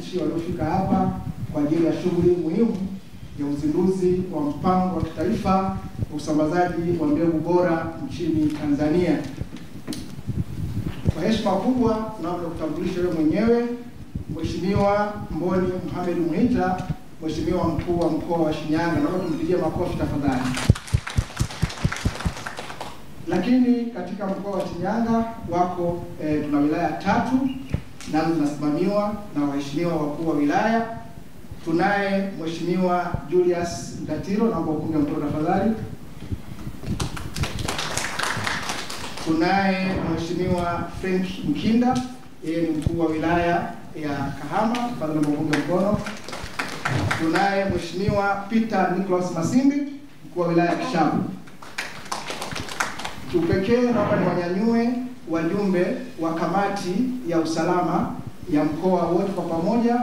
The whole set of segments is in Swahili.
wananchi waliofika hapa kwa ajili ya shughuli muhimu ya uzinduzi wa mpango wa kitaifa wa usambazaji wa mbegu bora nchini Tanzania. Kwa heshima kubwa naomba kutambulisha wewe mwenyewe Mheshimiwa Mboni Mohamed Mhita, Mheshimiwa Mkuu wa Mkoa wa Shinyanga. Naomba tumpigie makofi tafadhali. Lakini katika mkoa wa Shinyanga wako tuna wilaya 3 nazo zinasimamiwa na waheshimiwa wakuu wa wilaya. Tunaye Mheshimiwa Julius Mtatiro, naomba upunge mkono tafadhali. Tunaye Mheshimiwa Frank Mkinda, yeye ni mkuu wa wilaya ya Kahama, tafadhali naomba upunge mkono. Tunaye Mheshimiwa Peter Nicholas Masimbi, mkuu wa wilaya ya Kishapu. Kipekee naomba niwanyanyue wajumbe wa kamati ya usalama ya mkoa wote kwa pamoja.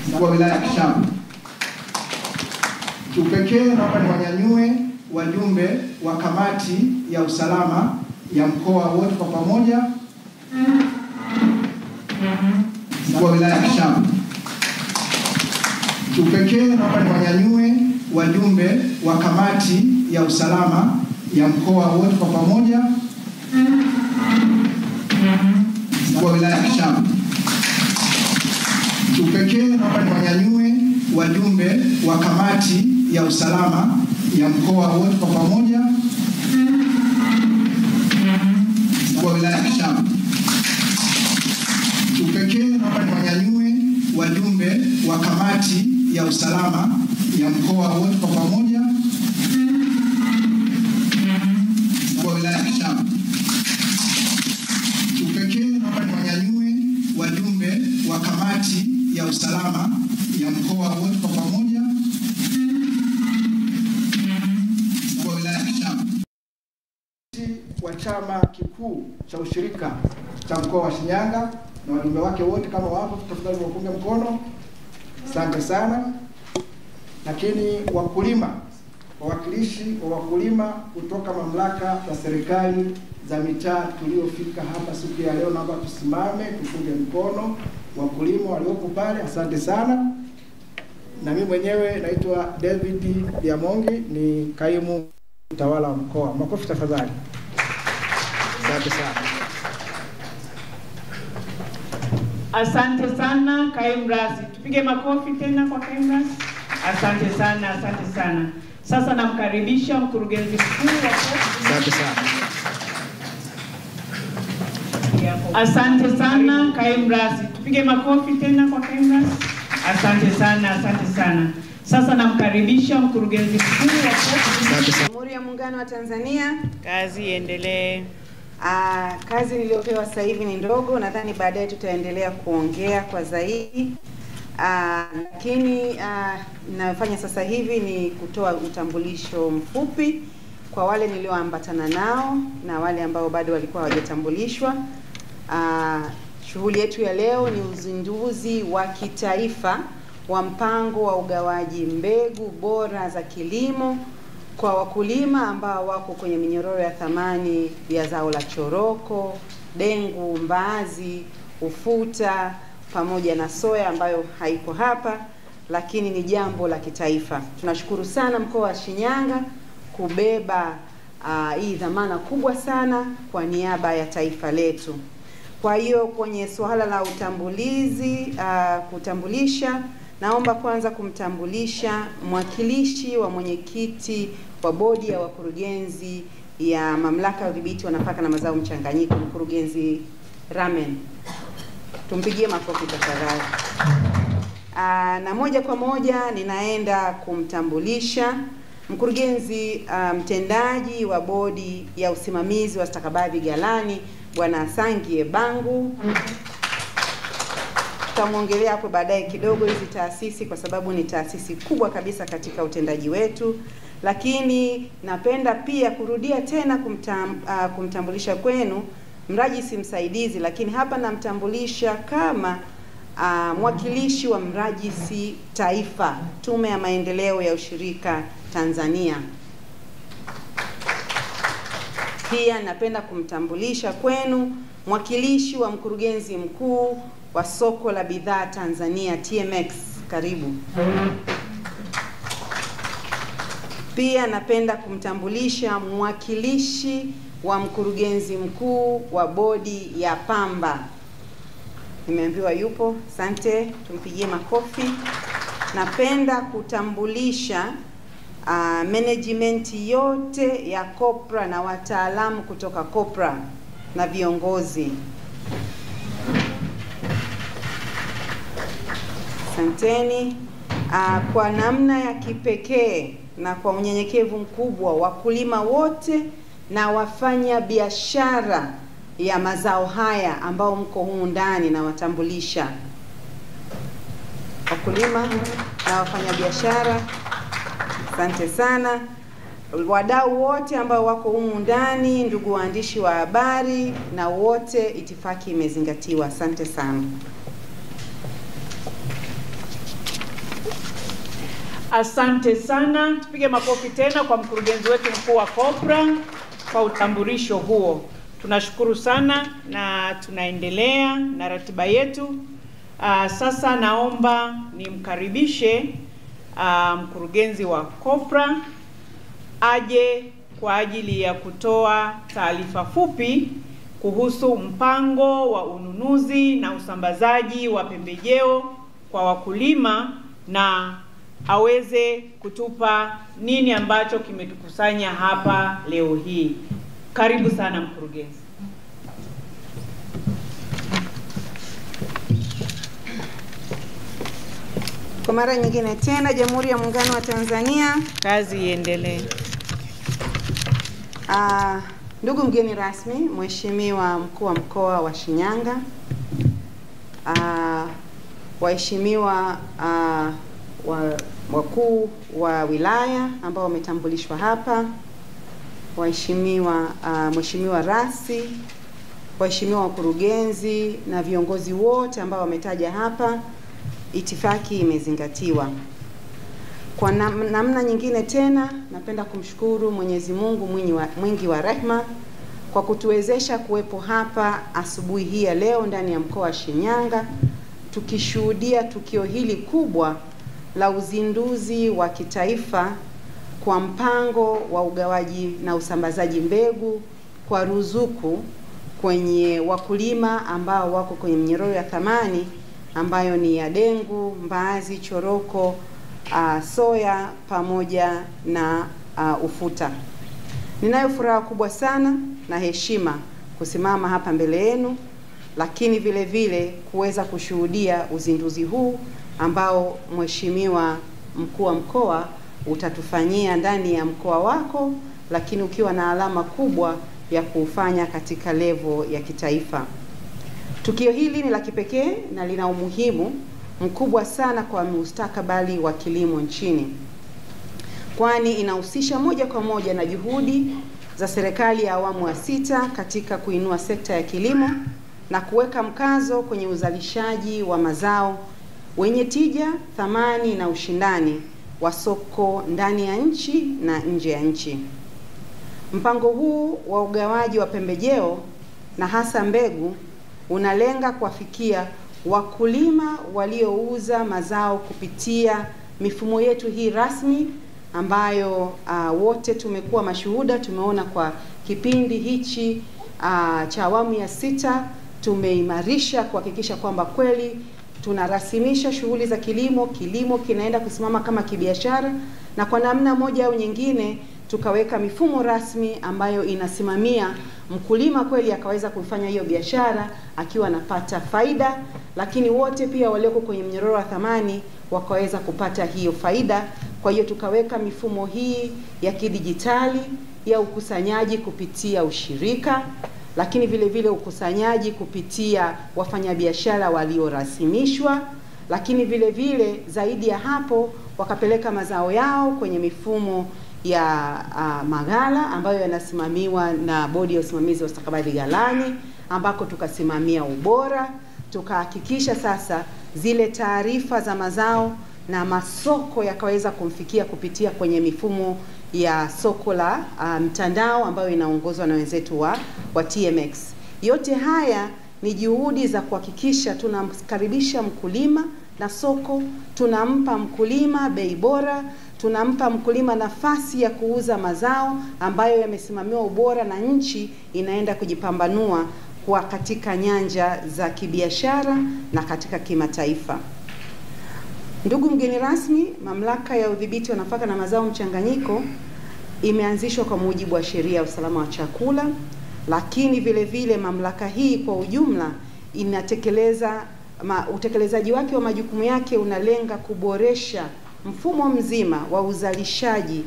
Mkuu wa wilaya ya Kishapu. Kipekee naomba niwanyanyue wajumbe wa kamati ya usalama ya mkoa wote kwa pamoja. Mkuu wa wilaya ya Kishapu. Kipekee naomba niwanyanyue wajumbe wa kamati ya usalama ya mkoa wote kwa pamoja. Mkuu wa wilaya ya Kishapu. Kipekee naomba niwanyanyue wajumbe wa kamati ya usalama ya mkoa wote kwa pamoja. Mkuu wa wilaya ya Kishapu. Kipekee naomba niwanyanyue wajumbe wa kamati ya usalama ya mkoa wote kwa pamoja. Mkuu wa wilaya ya Kishapu. Kipekee naomba niwanyanyue wajumbe wa kamati ya usalama ya mkoa wote kwa pamoja. Mkuu wa wilaya ya Kishapu. Wa chama kikuu cha ushirika cha mkoa wa Shinyanga na wajumbe wake wote kama wapo, tafadhali wapunge mkono. Asante sana. Lakini wakulima, wawakilishi wa wakulima kutoka mamlaka za serikali za mitaa tuliofika hapa siku ya leo, naomba tusimame tupunge mkono. Wakulima waliopo pale, asante sana. Na mimi mwenyewe naitwa David Diamongi, ni kaimu mtawala wa mkoa. Makofi tafadhali. Asante sana. Asante sana kaimu rasi. Tupige makofi tena kwa kaimu rasi. Asante sana, asante sana. Sasa namkaribisha mkurugenzi mkuu wa. Asante sana. Asante sana kaimu rasi. Tupige makofi tena kwa kaimu rasi. Asante sana, asante sana. Sasa namkaribisha mkurugenzi mkuu wa Jamhuri ya Muungano wa Tanzania. Kazi iendelee. Kazi niliyopewa sasa hivi ni ndogo, nadhani baadaye tutaendelea kuongea kwa zaidi. Lakini ninayofanya sasa hivi ni kutoa utambulisho mfupi kwa wale nilioambatana nao na wale ambao bado walikuwa hawajatambulishwa. Shughuli yetu ya leo ni uzinduzi wa kitaifa wa mpango wa ugawaji mbegu bora za kilimo kwa wakulima ambao wako kwenye minyororo ya thamani ya zao la choroko, dengu, mbaazi, ufuta pamoja na soya ambayo haiko hapa, lakini ni jambo la kitaifa. Tunashukuru sana mkoa wa Shinyanga kubeba hii dhamana kubwa sana kwa niaba ya taifa letu. Kwa hiyo kwenye suala la utambulizi, kutambulisha, naomba kwanza kumtambulisha mwakilishi wa mwenyekiti wa bodi ya wakurugenzi ya mamlaka ya udhibiti wa nafaka na mazao mchanganyiko, mkurugenzi Ramen. Tumpigie makofi tafadhali. Na moja kwa moja ninaenda kumtambulisha mkurugenzi mtendaji wa bodi ya usimamizi wa stakabadhi ghalani, Bwana Sangie Bangu. Tutamuongelea hapo baadaye kidogo hizi taasisi kwa sababu ni taasisi kubwa kabisa katika utendaji wetu. Lakini napenda pia kurudia tena kumtambulisha kwenu mrajisi msaidizi, lakini hapa namtambulisha kama mwakilishi wa mrajisi taifa, Tume ya Maendeleo ya Ushirika Tanzania. Pia napenda kumtambulisha kwenu mwakilishi wa mkurugenzi mkuu wa soko la bidhaa Tanzania TMX, karibu. Pia napenda kumtambulisha mwakilishi wa mkurugenzi mkuu wa bodi ya pamba. Nimeambiwa yupo, asante, tumpigie makofi. Napenda kutambulisha management yote ya COPRA na wataalamu kutoka COPRA na viongozi. Asanteni. Kwa namna ya kipekee na kwa unyenyekevu mkubwa, wakulima wote na wafanya biashara ya mazao haya ambao mko humu ndani, na watambulisha wakulima na wafanya biashara. Asante sana. Wadau wote ambao wako humu ndani, ndugu waandishi wa habari na wote, itifaki imezingatiwa. Asante sana. Asante sana. Tupige makofi tena kwa mkurugenzi wetu mkuu wa COPRA kwa utambulisho huo. Tunashukuru sana na tunaendelea na ratiba yetu. Sasa naomba nimkaribishe mkurugenzi wa COPRA aje kwa ajili ya kutoa taarifa fupi kuhusu mpango wa ununuzi na usambazaji wa pembejeo kwa wakulima na aweze kutupa nini ambacho kimetukusanya hapa leo hii. Karibu sana mkurugenzi. Kwa mara nyingine tena, Jamhuri ya Muungano wa Tanzania, kazi iendelee. Ndugu mgeni rasmi, Mheshimiwa Mkuu wa Mkoa wa Shinyanga, waheshimiwa wakuu wa wilaya ambao wametambulishwa hapa, waheshimiwa, Mheshimiwa Rasi, waheshimiwa wakurugenzi na viongozi wote ambao wametaja hapa, itifaki imezingatiwa. Kwa namna nyingine tena, napenda kumshukuru Mwenyezi Mungu mwingi wa rehema kwa kutuwezesha kuwepo hapa asubuhi hii ya leo ndani ya mkoa wa Shinyanga, tukishuhudia tukio hili kubwa la uzinduzi wa kitaifa kwa mpango wa ugawaji na usambazaji mbegu kwa ruzuku kwenye wakulima ambao wako kwenye mnyororo ya thamani ambayo ni ya dengu, mbaazi, choroko, soya pamoja na ufuta. Ninayo furaha kubwa sana na heshima kusimama hapa mbele yenu, lakini vile vile kuweza kushuhudia uzinduzi huu ambao Mheshimiwa Mkuu wa Mkoa utatufanyia ndani ya mkoa wako, lakini ukiwa na alama kubwa ya kuufanya katika level ya kitaifa. Tukio hili ni la kipekee na lina umuhimu mkubwa sana kwa mustakabali wa kilimo nchini, kwani inahusisha moja kwa moja na juhudi za serikali ya awamu ya 6 katika kuinua sekta ya kilimo na kuweka mkazo kwenye uzalishaji wa mazao wenye tija, thamani na ushindani wa soko ndani ya nchi na nje ya nchi. Mpango huu wa ugawaji wa pembejeo na hasa mbegu unalenga kuwafikia wakulima waliouza mazao kupitia mifumo yetu hii rasmi ambayo wote tumekuwa mashuhuda. Tumeona kwa kipindi hichi cha awamu ya 6 tumeimarisha kuhakikisha kwamba kweli tunarasimisha shughuli za kilimo, kilimo kinaenda kusimama kama kibiashara, na kwa namna moja au nyingine tukaweka mifumo rasmi ambayo inasimamia mkulima kweli akaweza kufanya hiyo biashara akiwa anapata faida, lakini wote pia walioko kwenye mnyororo wa thamani wakaweza kupata hiyo faida. Kwa hiyo tukaweka mifumo hii ya kidijitali ya ukusanyaji kupitia ushirika, lakini vile vile ukusanyaji kupitia wafanyabiashara waliorasimishwa, lakini vile vile zaidi ya hapo wakapeleka mazao yao kwenye mifumo ya maghala ambayo yanasimamiwa na bodi ya usimamizi wa stakabadhi ghalani, ambako tukasimamia ubora, tukahakikisha sasa zile taarifa za mazao na masoko yakaweza kumfikia kupitia kwenye mifumo ya soko la mtandao ambayo inaongozwa na wenzetu wa TMX. Yote haya ni juhudi za kuhakikisha tunamkaribisha mkulima na soko, tunampa mkulima bei bora, tunampa mkulima nafasi ya kuuza mazao ambayo yamesimamiwa ubora, na nchi inaenda kujipambanua kwa katika nyanja za kibiashara na katika kimataifa. Ndugu mgeni rasmi, Mamlaka ya Udhibiti wa Nafaka na Mazao Mchanganyiko imeanzishwa kwa mujibu wa sheria ya usalama wa chakula, lakini vile vile mamlaka hii kwa ujumla inatekeleza utekelezaji wake wa majukumu yake unalenga kuboresha mfumo mzima wa uzalishaji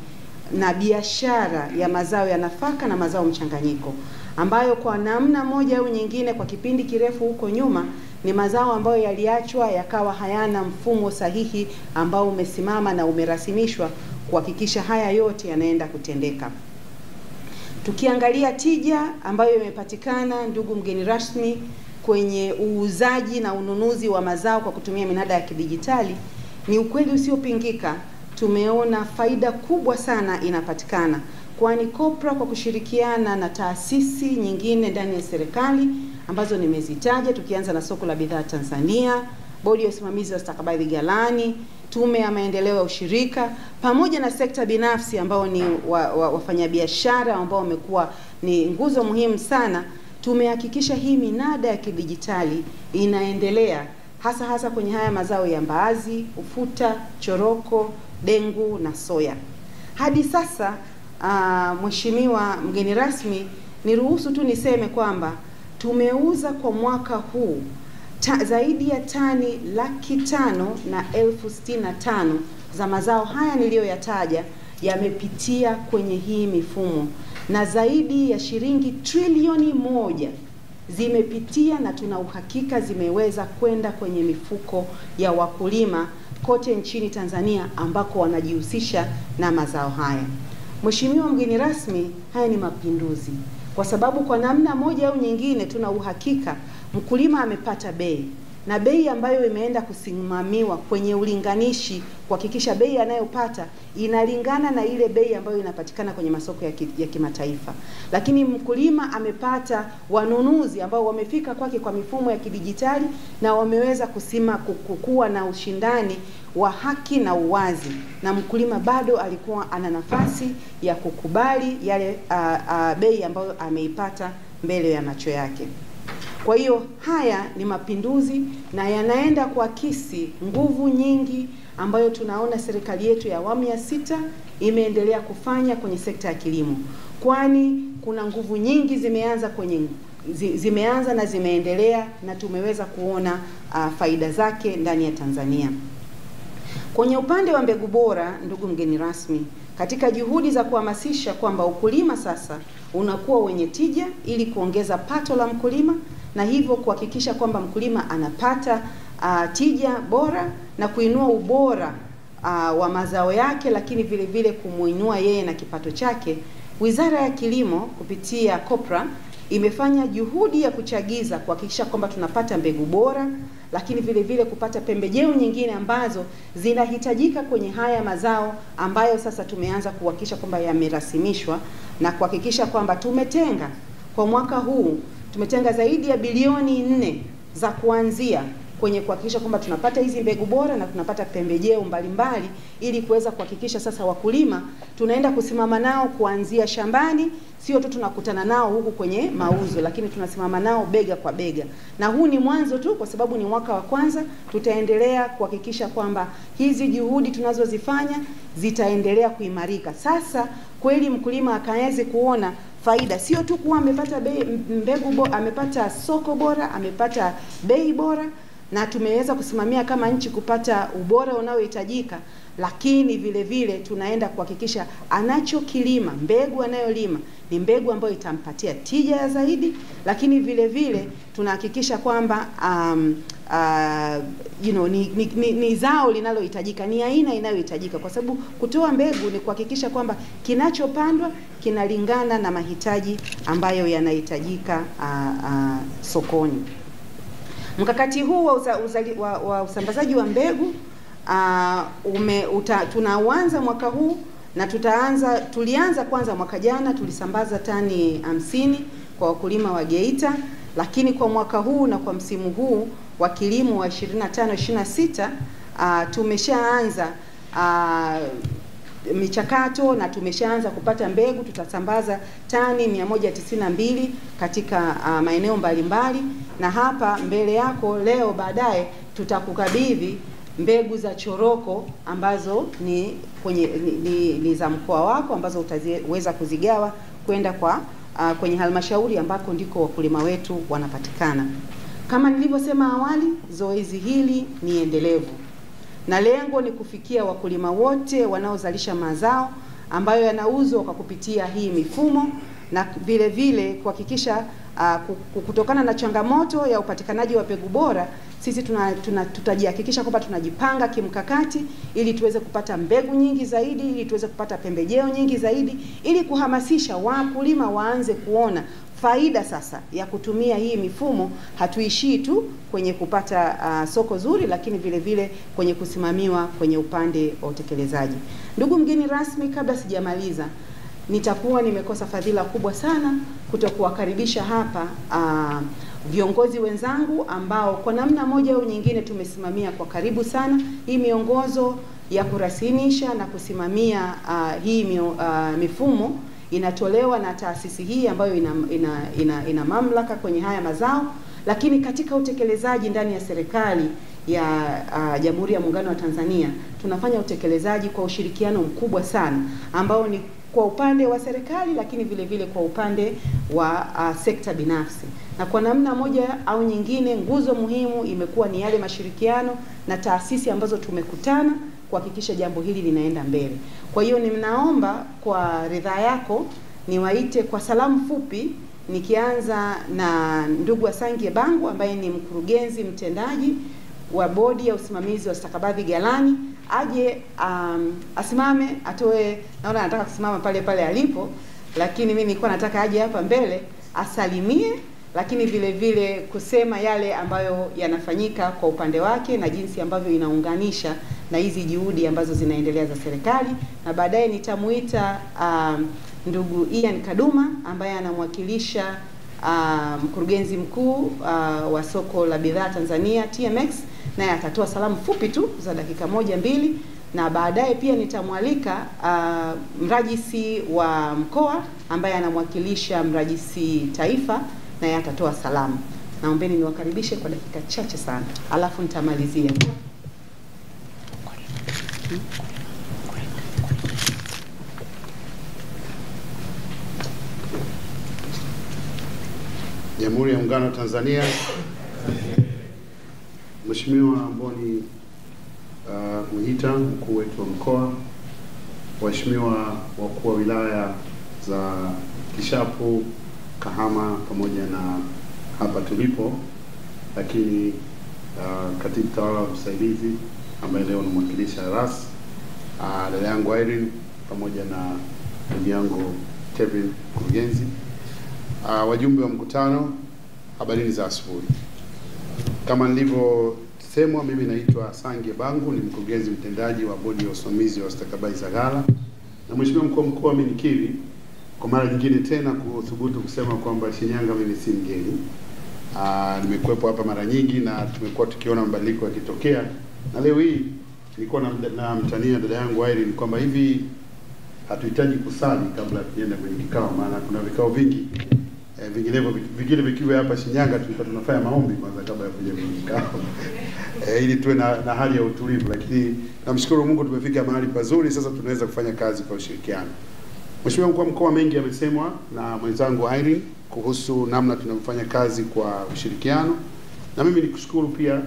na biashara ya mazao ya nafaka na mazao mchanganyiko, ambayo kwa namna moja au nyingine kwa kipindi kirefu huko nyuma ni mazao ambayo yaliachwa yakawa hayana mfumo sahihi ambao umesimama na umerasimishwa kuhakikisha haya yote yanaenda kutendeka. Tukiangalia tija ambayo imepatikana, ndugu mgeni rasmi, kwenye uuzaji na ununuzi wa mazao kwa kutumia minada ya kidijitali, ni ukweli usiopingika, tumeona faida kubwa sana inapatikana, kwani COPRA kwa kushirikiana na taasisi nyingine ndani ya serikali ambazo nimezitaja, tukianza na Soko la Bidhaa Tanzania, Bodi ya Usimamizi wa Stakabadhi Ghalani, Tume ya Maendeleo ya Ushirika, pamoja na sekta binafsi ambao ni wafanyabiashara ambao wamekuwa ni nguzo muhimu sana, tumehakikisha hii minada ya kidijitali inaendelea hasa hasa kwenye haya mazao ya mbaazi, ufuta, choroko, dengu na soya. Hadi sasa, Mheshimiwa mgeni rasmi, niruhusu tu niseme kwamba tumeuza kwa mwaka huu zaidi ya tani 565,000 za mazao haya niliyoyataja yamepitia kwenye hii mifumo, na zaidi ya shilingi trilioni 1 zimepitia na tuna uhakika zimeweza kwenda kwenye mifuko ya wakulima kote nchini Tanzania ambako wanajihusisha na mazao haya. Mheshimiwa mgeni rasmi, haya ni mapinduzi, kwa sababu kwa namna moja au nyingine tuna uhakika mkulima amepata bei, na bei ambayo imeenda kusimamiwa kwenye ulinganishi kuhakikisha bei anayopata inalingana na ile bei ambayo inapatikana kwenye masoko ya kimataifa. Lakini mkulima amepata wanunuzi ambao wamefika kwake kwa mifumo ya kidijitali na wameweza kukua na ushindani wa haki na uwazi, na mkulima bado alikuwa ana nafasi ya kukubali yale bei ambayo ameipata mbele ya macho yake. Kwa hiyo haya ni mapinduzi na yanaenda kuakisi nguvu nyingi ambayo tunaona serikali yetu ya awamu ya 6 imeendelea kufanya kwenye sekta ya kilimo, kwani kuna nguvu nyingi zimeanza na zimeendelea na tumeweza kuona faida zake ndani ya Tanzania. Kwenye upande wa mbegu bora, ndugu mgeni rasmi, katika juhudi za kuhamasisha kwamba ukulima sasa unakuwa wenye tija ili kuongeza pato la mkulima na hivyo kuhakikisha kwamba mkulima anapata tija bora na kuinua ubora wa mazao yake, lakini vile vile kumuinua yeye na kipato chake, Wizara ya Kilimo kupitia COPRA imefanya juhudi ya kuchagiza kuhakikisha kwamba tunapata mbegu bora, lakini vile vile kupata pembejeo nyingine ambazo zinahitajika kwenye haya mazao ambayo sasa tumeanza kuhakikisha kwamba yamerasimishwa na kuhakikisha kwamba tumetenga kwa mwaka huu tumetenga zaidi ya bilioni 4 za kuanzia kwenye kuhakikisha kwamba tunapata hizi mbegu bora na tunapata pembejeo mbalimbali ili kuweza kuhakikisha sasa wakulima tunaenda kusimama nao kuanzia shambani, sio tu tunakutana nao huku kwenye mauzo, lakini tunasimama nao bega kwa bega. Na huu ni mwanzo tu, kwa sababu ni mwaka wa kwanza. Tutaendelea kuhakikisha kwamba hizi juhudi tunazozifanya zitaendelea kuimarika. Sasa kweli mkulima akaweze kuona faida, sio tu kuwa amepata bei, mbegu bora, amepata soko bora, amepata bei bora, na tumeweza kusimamia kama nchi kupata ubora unaohitajika, lakini vile vile tunaenda kuhakikisha anachokilima, mbegu anayolima ni mbegu ambayo itampatia tija zaidi, lakini vile vile tunahakikisha kwamba ni zao linalohitajika, ni aina inayohitajika, kwa sababu kutoa mbegu ni kuhakikisha kwamba kinachopandwa kinalingana na mahitaji ambayo yanahitajika sokoni. Mkakati huu wa usambazaji wa mbegu tunauanza mwaka huu Na tulianza kwanza mwaka jana, tulisambaza tani 50 kwa wakulima wa Geita, lakini kwa mwaka huu na kwa msimu huu wa kilimo wa 25-26 tumeshaanza michakato na tumeshaanza kupata mbegu. Tutasambaza tani 192 katika maeneo mbalimbali, na hapa mbele yako leo baadaye tutakukabidhi mbegu za choroko ambazo ni kwenye ni za mkoa wako, ambazo utaweza kuzigawa kwenda kwa kwenye halmashauri ambako ndiko wakulima wetu wanapatikana. Kama nilivyosema awali, zoezi hili ni endelevu na lengo ni kufikia wakulima wote wanaozalisha mazao ambayo yanauzwa kwa kupitia hii mifumo, na vile vile kuhakikisha kutokana na changamoto ya upatikanaji wa mbegu bora, sisi tutajihakikisha kwamba tunajipanga kimkakati ili tuweze kupata mbegu nyingi zaidi, ili tuweze kupata pembejeo nyingi zaidi, ili kuhamasisha wakulima waanze kuona faida sasa ya kutumia hii mifumo. Hatuishii tu kwenye kupata soko zuri, lakini vile vile kwenye kusimamiwa kwenye upande wa utekelezaji. Ndugu mgeni rasmi, kabla sijamaliza, nitakuwa nimekosa fadhila kubwa sana kutokuwakaribisha hapa viongozi wenzangu ambao kwa namna moja au nyingine tumesimamia kwa karibu sana hii miongozo ya kurasimisha na kusimamia hii mifumo inatolewa na taasisi hii ambayo ina mamlaka kwenye haya mazao, lakini katika utekelezaji ndani ya serikali ya Jamhuri ya Muungano wa Tanzania tunafanya utekelezaji kwa ushirikiano mkubwa sana ambao ni kwa upande wa serikali, lakini vile vile kwa upande wa sekta binafsi. Na kwa namna moja au nyingine, nguzo muhimu imekuwa ni yale mashirikiano na taasisi ambazo tumekutana kuhakikisha jambo hili linaenda mbele. Kwa hiyo ninaomba kwa ridhaa yako niwaite kwa salamu fupi, nikianza na ndugu Asangie Bangu ambaye ni mkurugenzi mtendaji wa bodi ya usimamizi wa stakabadhi ghalani, aje asimame atoe. Naona anataka kusimama pale pale alipo, lakini mimi nilikuwa nataka aje hapa mbele asalimie, lakini vile vile kusema yale ambayo yanafanyika kwa upande wake na jinsi ambavyo inaunganisha na hizi juhudi ambazo zinaendelea za serikali. Na baadaye nitamuita ndugu Ian Kaduma ambaye anamwakilisha mkurugenzi mkuu wa soko la bidhaa Tanzania TMX, naye atatoa salamu fupi tu za dakika 1-2, na baadaye pia nitamwalika mrajisi wa mkoa ambaye anamwakilisha mrajisi taifa, naye atatoa salamu. Naombeni niwakaribishe kwa dakika chache sana, alafu nitamalizia. Jamhuri ya Muungano wa Tanzania. Mheshimiwa Amboni Mwihita, mkuu wetu wa mkoa, waheshimiwa wakuu wa wilaya za Kishapu, Kahama pamoja na hapa tulipo, lakini katibu tawala msaidizi ambaye leo namwakilisha RAS, dada yangu Irene pamoja na ndugu yangu Kevin mkurugenzi, wajumbe wa mkutano, habarini za asubuhi. Kama nilivyosemwa, mimi naitwa Asangie Bangu, ni mkurugenzi mtendaji wa bodi ya usimamizi wa stakabadhi za ghala. Na Mheshimiwa mkuu wa mkoa, mimi nikiri kwa mara nyingine tena kuthubutu kusema kwamba Shinyanga mimi si mgeni. Nimekuwepo hapa mara nyingi na tumekuwa tukiona mabadiliko yakitokea, na leo hii nilikuwa na mtania dada yangu Irene kwamba hivi hatuhitaji kusali kabla tuende kwenye kikao, maana kuna vikao vingi vinginevyo vingine vikiwa hapa Shinyanga tulikuwa tunafanya maombi kwanza kabla ya kuja kwenye kikao ili tuwe na hali ya utulivu, lakini namshukuru Mungu tumefika mahali pazuri sasa, tunaweza kufanya kazi kwa ushirikiano. Mheshimiwa mkuu wa mkoa, mengi yamesemwa na mwenzangu Irene kuhusu namna tunavyofanya kazi kwa ushirikiano, na mimi nikushukuru pia,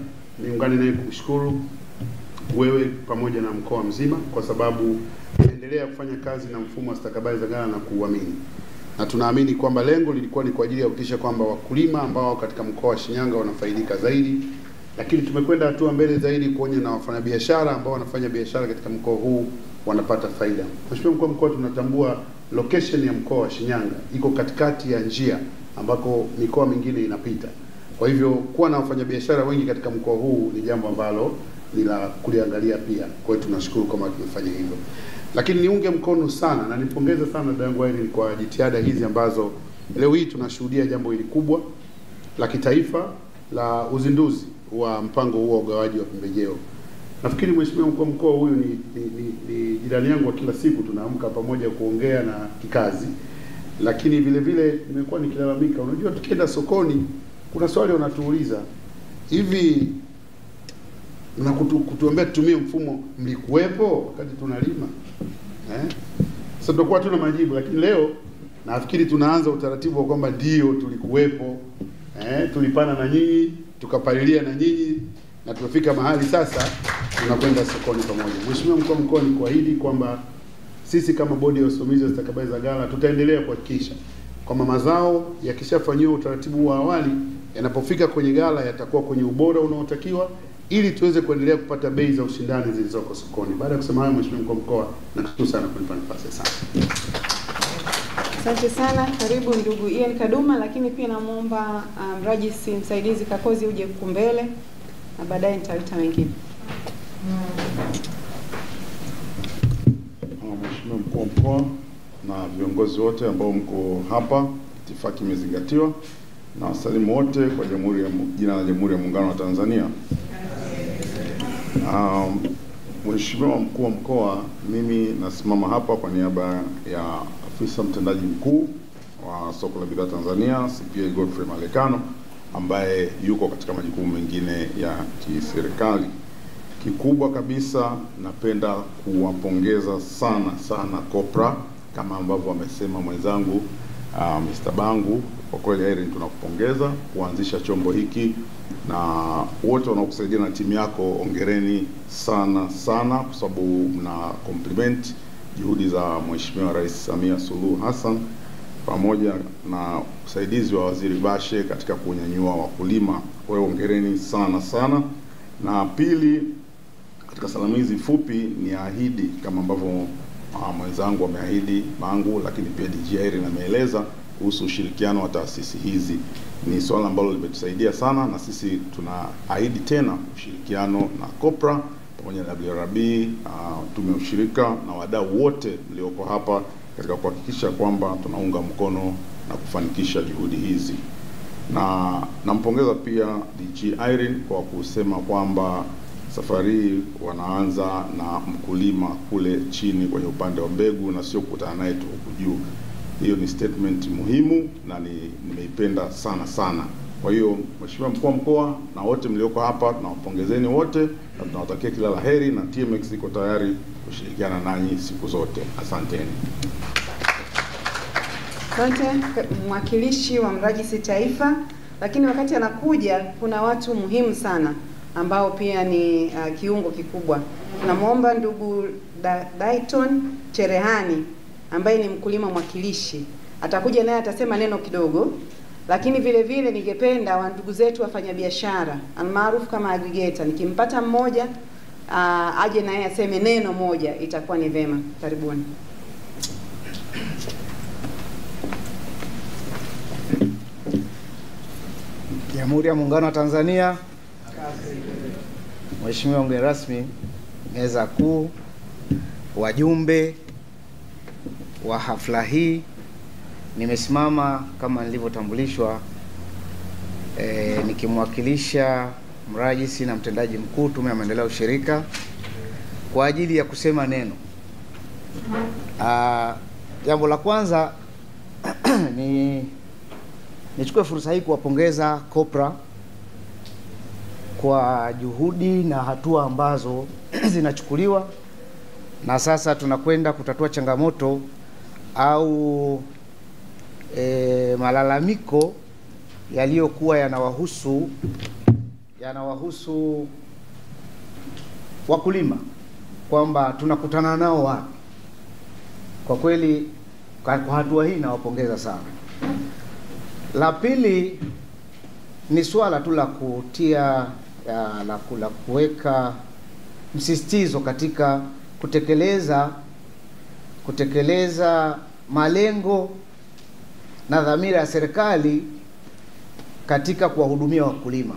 niungane naye kukushukuru wewe pamoja na mkoa mzima kwa sababu endelea kufanya kazi na mfumo wa stakabadhi za ghala na kuuamini. Na tunaamini kwamba lengo lilikuwa ni kwa ajili ya kuhakikisha kwamba wakulima ambao katika mkoa wa Shinyanga wanafaidika zaidi, lakini tumekwenda hatua mbele zaidi kuonya na wafanyabiashara ambao wanafanya biashara katika mkoa huu wanapata faida. Mheshimiwa mkuu wa mkoa, tunatambua location ya mkoa wa Shinyanga iko katikati ya njia ambako mikoa mingine inapita. Kwa hivyo kuwa na wafanyabiashara wengi katika mkoa huu ni jambo ambalo ni la kuliangalia pia. Kwa hiyo tunashukuru kama tumefanya hivyo. Lakini niunge mkono sana na nipongeze sana dada yangu Irene kwa jitihada hizi ambazo leo hii tunashuhudia jambo hili kubwa la kitaifa la uzinduzi wa mpango huo wa ugawaji wa pembejeo. Nafikiri Mheshimiwa Mkuu wa Mkoa huyu ni jirani yangu wa kila siku, tunaamka pamoja kuongea na kikazi. Lakini vile vile nimekuwa nikilalamika, unajua tukienda sokoni kuna swali wanatuuliza, hivi na kutuambia tutumie mfumo, mlikuwepo wakati tunalima? Sasa tutakuwa tuna majibu, lakini leo nafikiri tunaanza utaratibu wa kwamba ndio tulikuwepo, tulipana na nyinyi, tukapalilia na nyinyi, na tumefika mahali sasa tunakwenda sokoni pamoja. Mheshimiwa Mkuu wa Mkoa, ni kuahidi kwamba sisi kama bodi ya usimamizi wa stakabadhi za ghala tutaendelea kuhakikisha kwamba mazao yakishafanyiwa utaratibu wa awali yanapofika kwenye ghala yatakuwa kwenye ubora unaotakiwa ili tuweze kuendelea kupata bei za ushindani zilizoko sokoni. Baada ya kusema hayo, Mheshimiwa Mkuu wa Mkoa, nakushukuru sana kunipa nafasi. Sana. Asante sana. Karibu ndugu Ian Kaduma, lakini pia namuomba mrajisi msaidizi Kakozi uje huku mbele na baadaye nitaita wengine. Mheshimiwa Mkuu wa Mkoa na viongozi wote ambao mko hapa, itifaki imezingatiwa, na wasalimu wote kwa jina la Jamhuri ya Muungano wa Tanzania. Mheshimiwa Mkuu wa Mkoa, mimi nasimama hapa kwa niaba ya afisa mtendaji mkuu wa Soko la Bidhaa Tanzania CPA Godfrey Malekano ambaye yuko katika majukumu mengine ya kiserikali. Kikubwa kabisa napenda kuwapongeza sana sana COPRA kama ambavyo wamesema mwenzangu Mr. Bangu. Kwa kweli Irene, tunakupongeza kuanzisha chombo hiki na wote wanaokusaidia na timu yako, ongereni sana sana kwa sababu mna compliment juhudi za Mheshimiwa Rais Samia Suluhu Hassan pamoja na usaidizi wa Waziri Bashe katika kunyanyua wakulima. Kwa hiyo ongereni sana sana. Na pili, katika salamu hizi fupi ni ahidi kama ambavyo mwenzangu ameahidi Bangu, lakini pia DG Irene ameeleza kuhusu ushirikiano wa taasisi hizi. Ni swala ambalo limetusaidia sana, na sisi tunaahidi tena ushirikiano na COPRA pamoja na WRB, tume ushirika na wadau wote mlioko hapa katika kuhakikisha kwamba tunaunga mkono na kufanikisha juhudi hizi. Na nampongeza pia DG Irene kwa kusema kwamba safari wanaanza na mkulima kule chini kwenye upande wa mbegu na sio kukutana naye tu huku juu. Hiyo ni statement muhimu na nimeipenda sana sana. Kwa hiyo Mheshimiwa Mkuu wa Mkoa na wote mlioko hapa, tunawapongezeni wote na tunawatakia kila laheri, na TMX iko tayari kushirikiana nanyi siku zote. Asanteni. Asante mwakilishi wa mrajisi taifa. Lakini wakati anakuja kuna watu muhimu sana ambao pia ni kiungo kikubwa. Tunamuomba ndugu Dayton Cherehani ambaye ni mkulima mwakilishi, atakuja naye atasema neno kidogo. Lakini vile vile ningependa wa ndugu zetu wafanyabiashara almaarufu kama aggregator, nikimpata mmoja aje naye aseme neno moja itakuwa ni vema. Karibuni. Jamhuri ya Muungano wa Tanzania. Mheshimiwa mgeni rasmi, meza kuu, wajumbe wa hafla hii, nimesimama kama nilivyotambulishwa nikimwakilisha mrajisi na mtendaji mkuu Tume ya Maendeleo ya Ushirika kwa ajili ya kusema neno. Jambo la kwanza ni nichukue fursa hii kuwapongeza COPRA kwa juhudi na hatua ambazo zinachukuliwa, na sasa tunakwenda kutatua changamoto au malalamiko yaliyokuwa yanawahusu wakulima kwamba tunakutana nao wapi. Kwa kweli kwa hatua hii nawapongeza sana. La pili ni swala tu la kutia la kuweka msisitizo katika kutekeleza malengo na dhamira ya serikali katika kuwahudumia wakulima.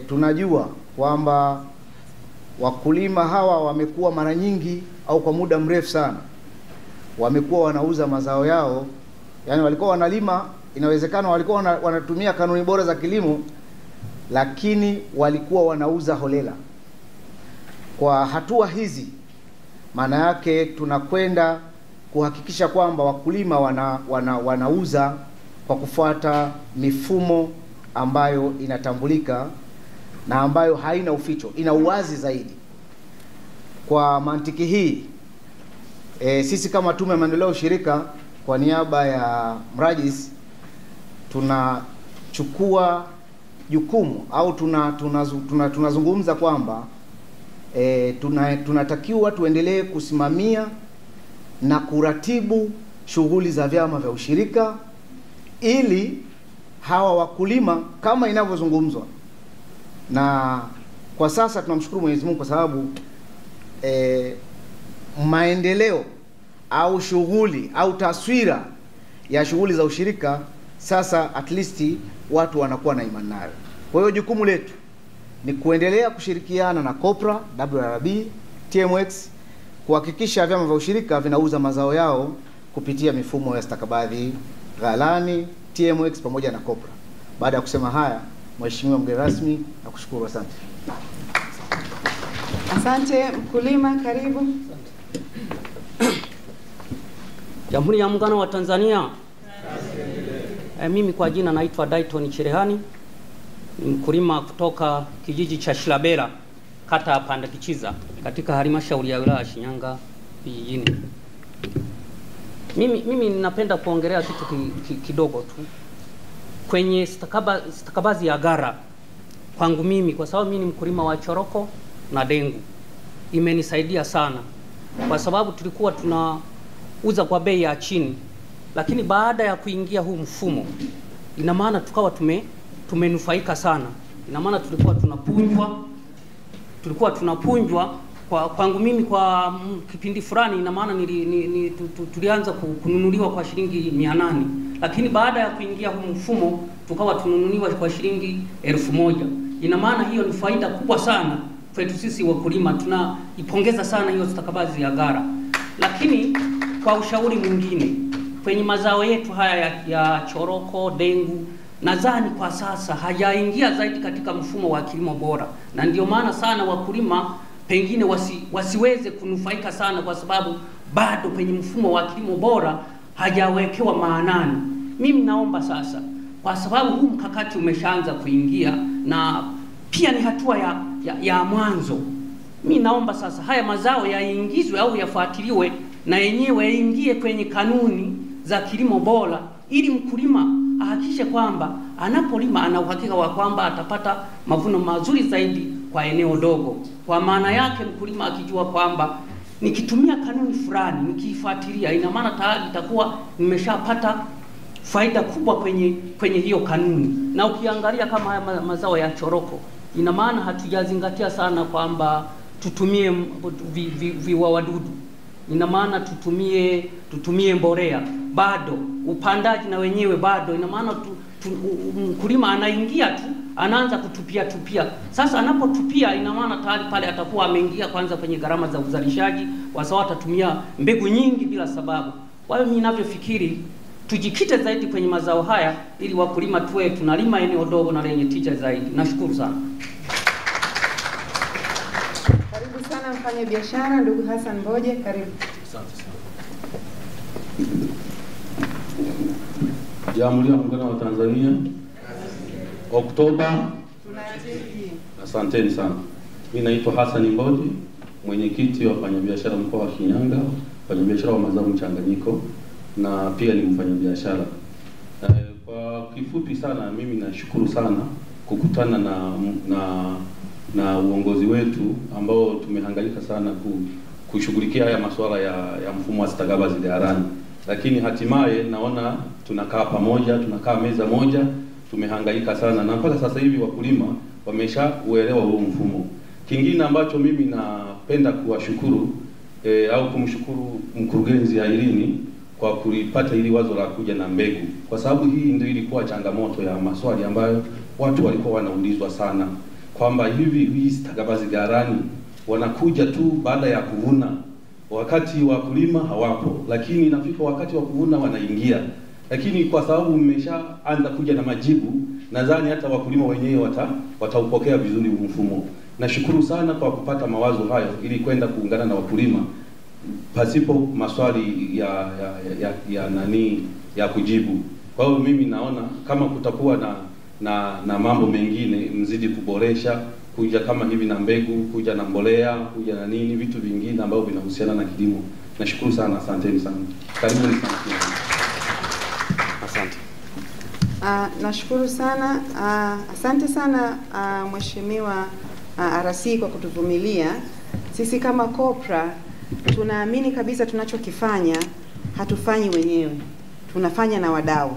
Tunajua kwamba Wakulima hawa wamekuwa mara nyingi au kwa muda mrefu sana wamekuwa wanauza mazao yao, yani walikuwa wanalima, inawezekana walikuwa wanatumia kanuni bora za kilimo, lakini walikuwa wanauza holela. Kwa hatua hizi, maana yake tunakwenda kuhakikisha kwamba wakulima wanauza kwa kufuata mifumo ambayo inatambulika na ambayo haina uficho, ina uwazi zaidi. Kwa mantiki hii, sisi kama Tume ya Maendeleo ya Ushirika kwa niaba ya mrajis tunachukua jukumu au tunazungumza kwamba tunatakiwa tuendelee kusimamia na kuratibu shughuli za vyama vya ushirika ili hawa wakulima kama inavyozungumzwa. Na kwa sasa tunamshukuru Mwenyezi Mungu kwa sababu maendeleo au shughuli au taswira ya shughuli za ushirika sasa at least watu wanakuwa na imani nayo. Kwa hiyo jukumu letu ni kuendelea kushirikiana na COPRA, WRB, TMX kuhakikisha vyama vya ushirika vinauza mazao yao kupitia mifumo ya stakabadhi ghalani, TMX pamoja na COPRA. Baada ya kusema haya, Mheshimiwa mgeni rasmi, nakushukuru, asante. Asante mkulima, karibu. Jamhuri ya Muungano wa Tanzania. Mimi kwa jina naitwa Dayton Cherehani, ni mkulima kutoka kijiji cha Shilabela, kata ya Pandakichiza, katika halmashauri ya wilaya ya Shinyanga vijijini. Mimi ninapenda kuongelea kitu kidogo tu kwenye stakabadhi ya ghala. Kwangu mimi, kwa sababu mimi ni mkulima wa choroko na dengu, imenisaidia sana kwa sababu tulikuwa tunauza kwa bei ya chini, lakini baada ya kuingia huu mfumo, ina maana tukawa tumenufaika sana. Ina maana tulikuwa tunapunjwa kwa kwangu mimi kwa kipindi fulani, ina maana tulianza kununuliwa kwa shilingi 800, lakini baada ya kuingia huu mfumo tukawa tununuliwa kwa shilingi 1000. Ina maana hiyo ni faida kubwa sana kwetu sisi wakulima, tunaipongeza sana hiyo stakabadhi ya ghala. Lakini kwa ushauri mwingine kwenye mazao yetu haya ya choroko, dengu, nadhani kwa sasa hajaingia zaidi katika mfumo wa kilimo bora, na ndio maana sana wakulima pengine wasiweze kunufaika sana, kwa sababu bado kwenye mfumo wa kilimo bora hajawekewa maanani. Mimi naomba sasa, kwa sababu huu mkakati umeshaanza kuingia na pia ni hatua ya mwanzo, mimi naomba sasa haya mazao yaingizwe au yafuatiliwe na yenyewe yaingie kwenye kanuni za kilimo bora, ili mkulima ahakikishe kwamba anapolima ana uhakika wa kwamba atapata mavuno mazuri zaidi kwa eneo dogo. Kwa maana yake mkulima akijua kwamba nikitumia kanuni fulani nikiifuatilia, ina maana tayari itakuwa nimeshapata faida kubwa kwenye hiyo kanuni. Na ukiangalia kama haya mazao ya choroko, ina maana hatujazingatia sana kwamba tutumie viwawadudu, ina maana tutumie mbolea bado, upandaji na wenyewe bado. Ina maana mkulima anaingia tu anaanza kutupia. Sasa anapotupia, ina maana tayari pale atakuwa ameingia kwanza kwenye gharama za uzalishaji, kwa sababu atatumia mbegu nyingi bila sababu. Kwa hiyo mimi ninavyofikiri tujikite zaidi kwenye mazao haya ili wakulima tuwe tunalima eneo dogo na lenye tija zaidi. Nashukuru sana. Karibu sana mfanya biashara ndugu Hassan Mboje, karibu. Asante sana. Jamhuri ya Muungano wa Tanzania. Oktoba. Asanteni sana. Mimi naitwa Hassan Mboje, mwenyekiti wa wafanyabiashara mkoa wa Shinyanga, mfanyabiashara wa mazao mchanganyiko na pia ni mfanyabiashara. Kwa kifupi sana, mimi nashukuru sana kukutana na uongozi wetu ambao tumehangaika sana kushughulikia haya masuala ya mfumo wa stakabadhi ghalani. Lakini hatimaye naona tunakaa pamoja, tunakaa meza moja, tumehangaika sana na mpaka sasa hivi wakulima wameshauelewa huu mfumo. Kingine ambacho mimi napenda kuwashukuru au kumshukuru mkurugenzi Airini kwa kulipata hili wazo la kuja na mbegu, kwa sababu hii ndio ilikuwa changamoto ya maswali ambayo watu walikuwa wanaulizwa sana kwamba hivi hii stakabadhi ghalani Wanakuja tu baada ya kuvuna, wakati wa kulima hawapo, lakini inafika wakati wa kuvuna wanaingia. Lakini kwa sababu mmeshaanza kuja na majibu, nadhani hata wakulima wenyewe wataupokea vizuri mfumo. Nashukuru sana kwa kupata mawazo hayo ili kwenda kuungana na wakulima pasipo maswali ya nani ya kujibu. Kwa hiyo mimi naona kama kutakuwa na mambo mengine mzidi kuboresha, kuja kama hivi na mbegu, kuja na mbolea, kuja na nini, vitu vingine ambavyo vinahusiana na kilimo. Nashukuru sana, asanteni sana. Karibuni sana. Asante. Nashukuru sana. Asante sana Mheshimiwa RC kwa kutuvumilia. Sisi kama COPRA tunaamini kabisa tunachokifanya hatufanyi wenyewe, tunafanya na wadau.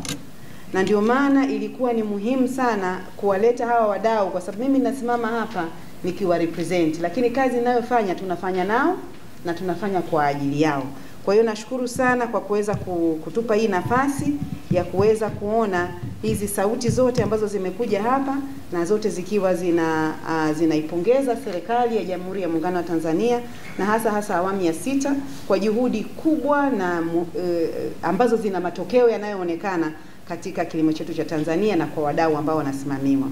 Na ndio maana ilikuwa ni muhimu sana kuwaleta hawa wadau, kwa sababu mimi nasimama hapa nikiwa represent, lakini kazi ninayofanya tunafanya nao na tunafanya kwa ajili yao. Kwa hiyo nashukuru sana kwa kuweza kutupa hii nafasi ya kuweza kuona hizi sauti zote ambazo zimekuja hapa na zote zikiwa zinaipongeza serikali ya Jamhuri ya Muungano wa Tanzania na hasa awamu ya 6 kwa juhudi kubwa na ambazo zina matokeo yanayoonekana katika kilimo chetu cha Tanzania na kwa wadau ambao wanasimamiwa.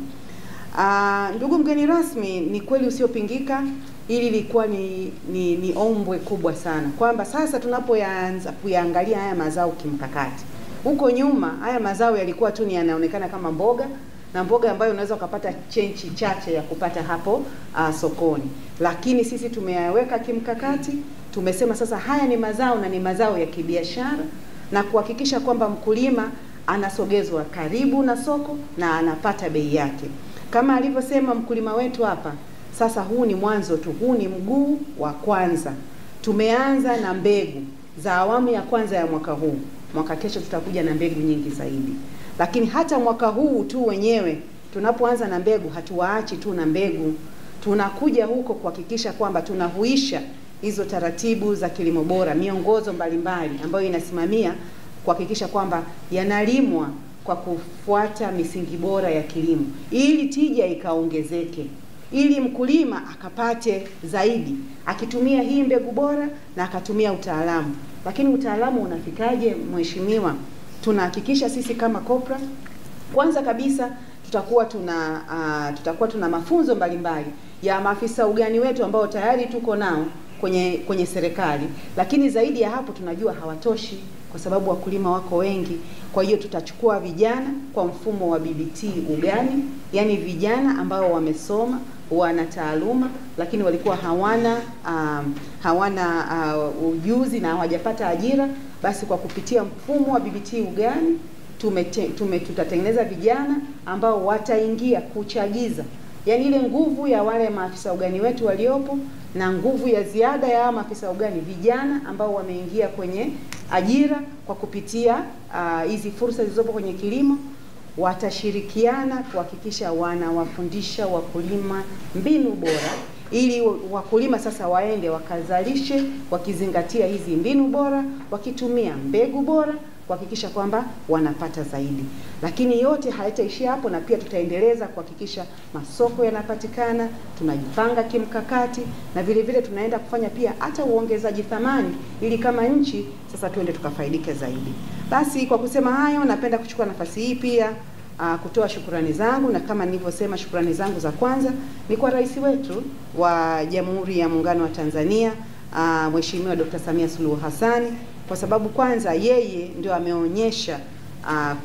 Ndugu mgeni rasmi, ni kweli usiopingika, hili lilikuwa ni ombwe kubwa sana kwamba sasa tunapoanza kuyaangalia haya mazao kimkakati. Huko nyuma haya mazao yalikuwa tu ni yanaonekana kama mboga, na mboga ambayo unaweza ukapata chenchi chache ya kupata hapo sokoni. Lakini sisi tumeyaweka kimkakati, tumesema sasa haya ni mazao na ni mazao ya kibiashara, na kuhakikisha kwamba mkulima anasogezwa karibu na soko na anapata bei yake. Kama alivyosema mkulima wetu hapa, sasa huu ni mwanzo tu, huu ni mguu wa kwanza. Tumeanza na mbegu za awamu ya kwanza ya mwaka huu. Mwaka kesho tutakuja na mbegu nyingi zaidi. Lakini hata mwaka huu tu wenyewe tunapoanza na mbegu, hatuwaachi tu na mbegu. Tunakuja huko kuhakikisha kwamba tunahuisha hizo taratibu za kilimo bora, miongozo mbalimbali ambayo inasimamia kuhakikisha kwamba yanalimwa kwa kufuata misingi bora ya kilimo ili tija ikaongezeke, ili mkulima akapate zaidi akitumia hii mbegu bora na akatumia utaalamu. Lakini utaalamu unafikaje mheshimiwa? Tunahakikisha sisi kama COPRA kwanza kabisa tutakuwa tuna mafunzo mbalimbali ya maafisa ugani wetu ambao tayari tuko nao kwenye serikali, lakini zaidi ya hapo tunajua hawatoshi kwa sababu wakulima wako wengi. Kwa hiyo tutachukua vijana kwa mfumo wa BBT ugani, yani vijana ambao wamesoma, wana taaluma, lakini walikuwa hawana ujuzi na hawajapata ajira. Basi kwa kupitia mfumo wa BBT ugani tutatengeneza vijana ambao wataingia kuchagiza, yani ile nguvu ya wale maafisa ugani wetu waliopo na nguvu ya ziada ya maafisa ugani vijana ambao wameingia kwenye ajira kwa kupitia hizi fursa zilizopo kwenye kilimo, watashirikiana kuhakikisha wanawafundisha wakulima mbinu bora ili wakulima sasa waende wakazalishe wakizingatia hizi mbinu bora, wakitumia mbegu bora kuhakikisha kwamba wanapata zaidi. Lakini yote haitaishia hapo, na pia tutaendeleza kuhakikisha masoko yanapatikana, tunajipanga kimkakati, na vile vile tunaenda kufanya pia hata uongezaji thamani ili kama nchi sasa tuende tukafaidike zaidi. Basi kwa kusema hayo, napenda kuchukua nafasi hii pia kutoa shukrani zangu, na kama nilivyosema, shukrani zangu za kwanza ni kwa rais wetu wa Jamhuri ya Muungano wa Tanzania, Mheshimiwa Dr. Samia Suluhu Hassan, kwa sababu kwanza yeye ndio ameonyesha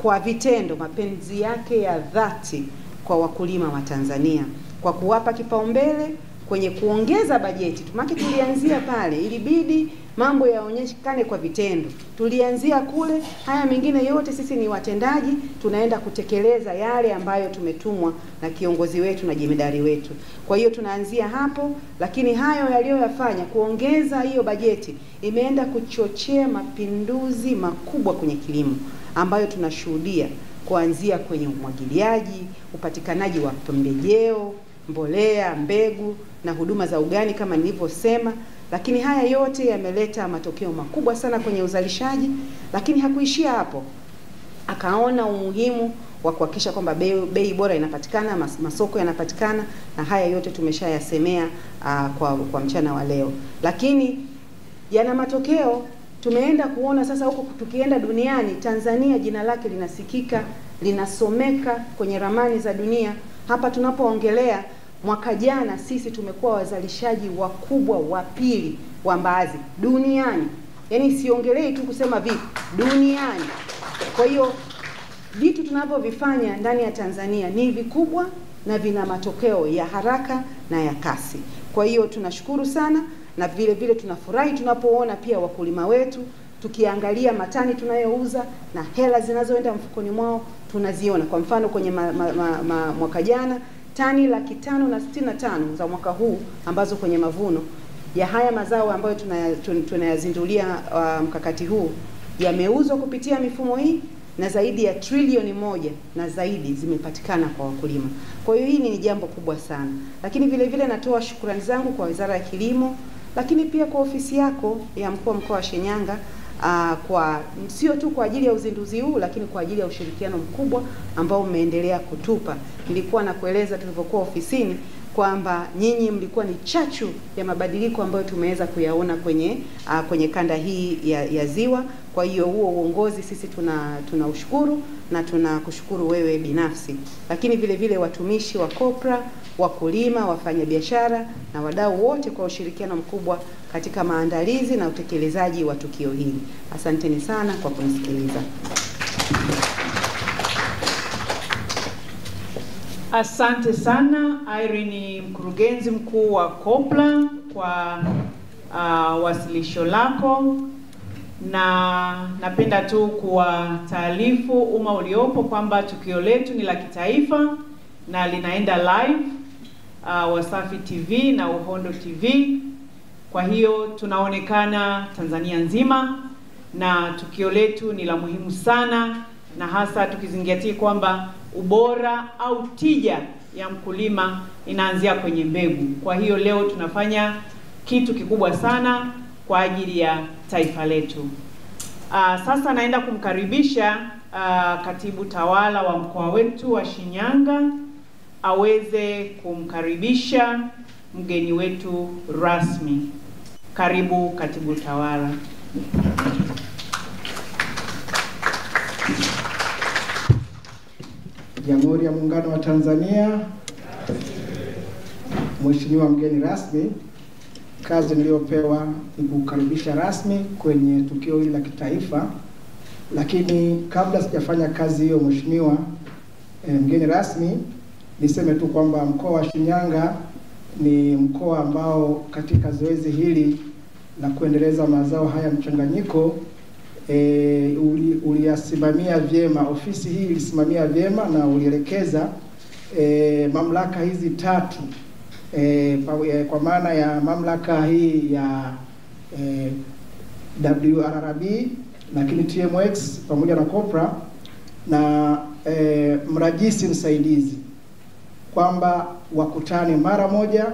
kwa vitendo mapenzi yake ya dhati kwa wakulima wa Tanzania kwa kuwapa kipaumbele kwenye kuongeza bajeti. Tumaki tulianzia pale, ilibidi mambo yaonyeshane kwa vitendo. Tulianzia kule, haya mengine yote sisi ni watendaji, tunaenda kutekeleza yale ambayo tumetumwa na kiongozi wetu na jemedari wetu. Kwa hiyo tunaanzia hapo, lakini hayo yaliyoyafanya kuongeza hiyo bajeti imeenda kuchochea mapinduzi makubwa kwenye kilimo ambayo tunashuhudia kuanzia kwenye umwagiliaji, upatikanaji wa pembejeo, mbolea, mbegu na huduma za ugani kama nilivyosema. Lakini haya yote yameleta matokeo makubwa sana kwenye uzalishaji. Lakini hakuishia hapo, akaona umuhimu wa kuhakikisha kwamba bei bora inapatikana, masoko yanapatikana, na haya yote tumeshayasemea kwa mchana wa leo. Lakini yana matokeo. Tumeenda kuona sasa huko tukienda duniani, Tanzania jina lake linasikika, linasomeka kwenye ramani za dunia. Hapa tunapoongelea mwaka jana sisi tumekuwa wazalishaji wakubwa wa pili wa mbaazi duniani. Yaani siongelei tu kusema vipi, duniani. Kwa hiyo vitu tunavyovifanya ndani ya Tanzania ni vikubwa na vina matokeo ya haraka na ya kasi. Kwa hiyo tunashukuru sana, na vile vile tunafurahi tunapoona pia wakulima wetu, tukiangalia matani tunayouza na hela zinazoenda mfukoni mwao tunaziona. Kwa mfano kwenye mwaka jana tani 565,000 za mwaka huu ambazo kwenye mavuno ya haya mazao ambayo tunayazindulia mkakati huu yameuzwa kupitia mifumo hii, na zaidi ya trilioni 1 na zaidi zimepatikana kwa wakulima. Kwa hiyo hii ni jambo kubwa sana. Lakini vile vile natoa shukrani zangu kwa Wizara ya Kilimo, lakini pia kwa ofisi yako ya mkuu wa mkoa wa Shinyanga, kwa sio tu kwa ajili ya uzinduzi huu, lakini kwa ajili ya ushirikiano mkubwa ambao umeendelea kutupa. Nilikuwa nakueleza tulivyokuwa ofisini kwamba nyinyi mlikuwa ni chachu ya mabadiliko ambayo tumeweza kuyaona kwenye kanda hii ya Ziwa. Kwa hiyo huo uongozi sisi tunaushukuru na tunakushukuru wewe binafsi. Lakini vile vile watumishi wa COPRA, wakulima, wafanyabiashara na wadau wote kwa ushirikiano mkubwa katika maandalizi na utekelezaji wa tukio hili. Asanteni sana kwa kunisikiliza. Asante sana Irene, mkurugenzi mkuu wa COPRA, kwa wasilisho lako, na napenda tu kuwataarifu umma uliopo kwamba tukio letu ni la kitaifa na linaenda live Wasafi TV na Uhondo TV. Kwa hiyo tunaonekana Tanzania nzima, na tukio letu ni la muhimu sana, na hasa tukizingatia kwamba ubora au tija ya mkulima inaanzia kwenye mbegu. Kwa hiyo leo tunafanya kitu kikubwa sana kwa ajili ya taifa letu. Sasa naenda kumkaribisha katibu tawala wa mkoa wetu wa Shinyanga aweze kumkaribisha mgeni wetu rasmi. Karibu katibu tawala. Jamhuri ya Muungano wa Tanzania. Mheshimiwa mgeni rasmi, kazi niliyopewa ni kukaribisha rasmi kwenye tukio hili la kitaifa. Lakini kabla sijafanya kazi hiyo, Mheshimiwa mgeni rasmi, niseme tu kwamba mkoa wa Shinyanga ni mkoa ambao katika zoezi hili la kuendeleza mazao haya mchanganyiko uliyasimamia vyema. Ofisi hii ilisimamia vyema na ulielekeza mamlaka hizi tatu, kwa maana ya mamlaka hii ya WRRB, lakini TMX pamoja na COPRA na mrajisi msaidizi, kwamba wakutane mara moja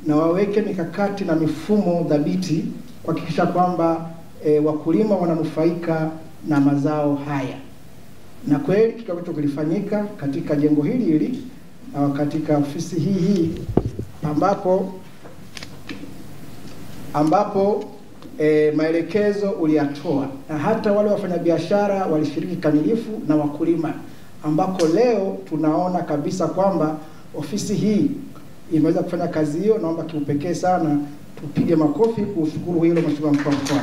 na waweke mikakati na mifumo dhabiti kuhakikisha kwamba wakulima wananufaika na mazao haya. Na kweli kikao kilifanyika katika jengo hili hili na katika ofisi hii hii, ambapo maelekezo uliyatoa na hata wale wafanyabiashara walishiriki kamilifu na wakulima, ambako leo tunaona kabisa kwamba ofisi hii imeweza kufanya kazi hiyo. Naomba kiupekee sana tupige makofi kushukuru hilo Mheshimiwa mkuu wa mkoa.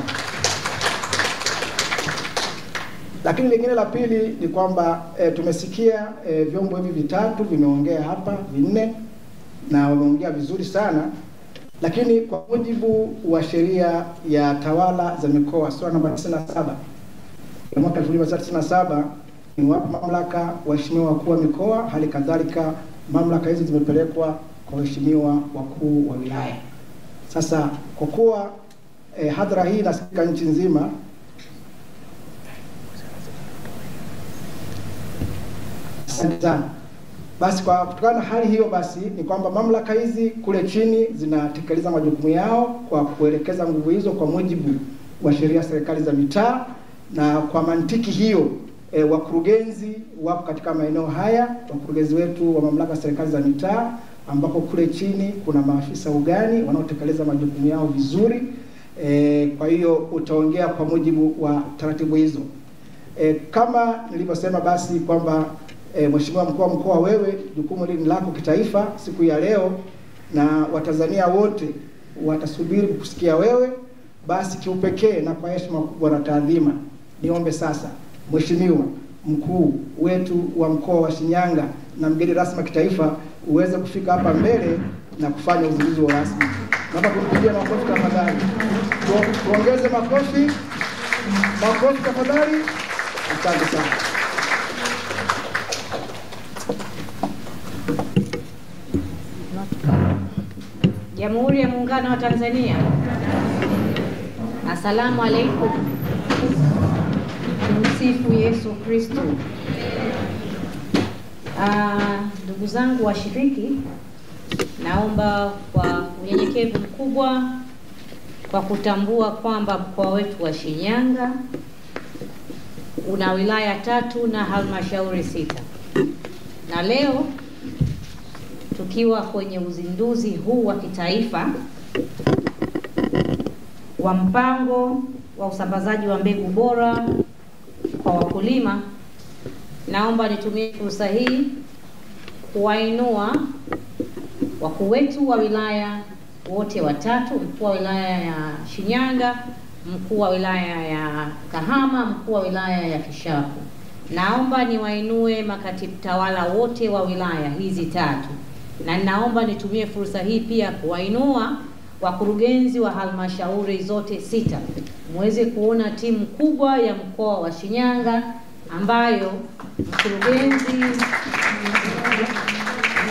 Lakini lingine la pili ni kwamba tumesikia vyombo hivi vitatu vimeongea hapa, vinne, na wameongea vizuri sana. Lakini kwa mujibu wa sheria ya tawala za mikoa sura namba 97 ya mwaka 1997 ni wapa mamlaka waheshimiwa wakuu wa mikoa, hali kadhalika mamlaka hizi zimepelekwa kwa waheshimiwa wakuu wa wilaya. Sasa kwa kuwa hadhara hii inasikika nchi nzima, basi kwa kutokana na hali hiyo, basi ni kwamba mamlaka hizi kule chini zinatekeleza majukumu yao kwa kuelekeza nguvu hizo kwa mujibu wa sheria serikali za mitaa, na kwa mantiki hiyo Wakurugenzi wapo katika maeneo haya, wakurugenzi wetu wa mamlaka serikali za mitaa, ambapo kule chini kuna maafisa ugani wanaotekeleza majukumu yao vizuri. Kwa hiyo utaongea kwa mujibu wa taratibu hizo. Kama nilivyosema basi kwamba Mheshimiwa Mkuu wa Mkoa, wewe jukumu hili ni lako kitaifa siku ya leo, na Watanzania wote watasubiri kukusikia wewe. Basi kiupekee na kwa heshima kubwa na taadhima, niombe sasa Mheshimiwa Mkuu wetu wa Mkoa wa Shinyanga na mgeni rasmi kitaifa uweze kufika hapa mbele na kufanya uzinduzi wa rasmi. Naomba kumpigia makofi tafadhali. Tuongeze makofi. Makofi tafadhali. Asante sana. Jamhuri ya Muungano wa Tanzania. Asalamu alaikum. Tumsifu Yesu Kristo. Ndugu zangu washiriki, naomba kwa unyenyekevu mkubwa, kwa kutambua kwamba mkoa wetu wa Shinyanga una wilaya 3 na halmashauri 6. Na leo tukiwa kwenye uzinduzi huu wa kitaifa wa mpango wa usambazaji wa mbegu bora kwa wakulima, naomba nitumie fursa hii kuwainua wakuu wetu wa wilaya wote watatu, mkuu wa wilaya ya Shinyanga, mkuu wa wilaya ya Kahama, mkuu wa wilaya ya Kishapu. Naomba niwainue makatibu tawala wote wa wilaya hizi 3. Na naomba nitumie fursa hii pia kuwainua wakurugenzi wa halmashauri zote 6. Muweze kuona timu kubwa ya mkoa wa Shinyanga ambayo mkurugenzi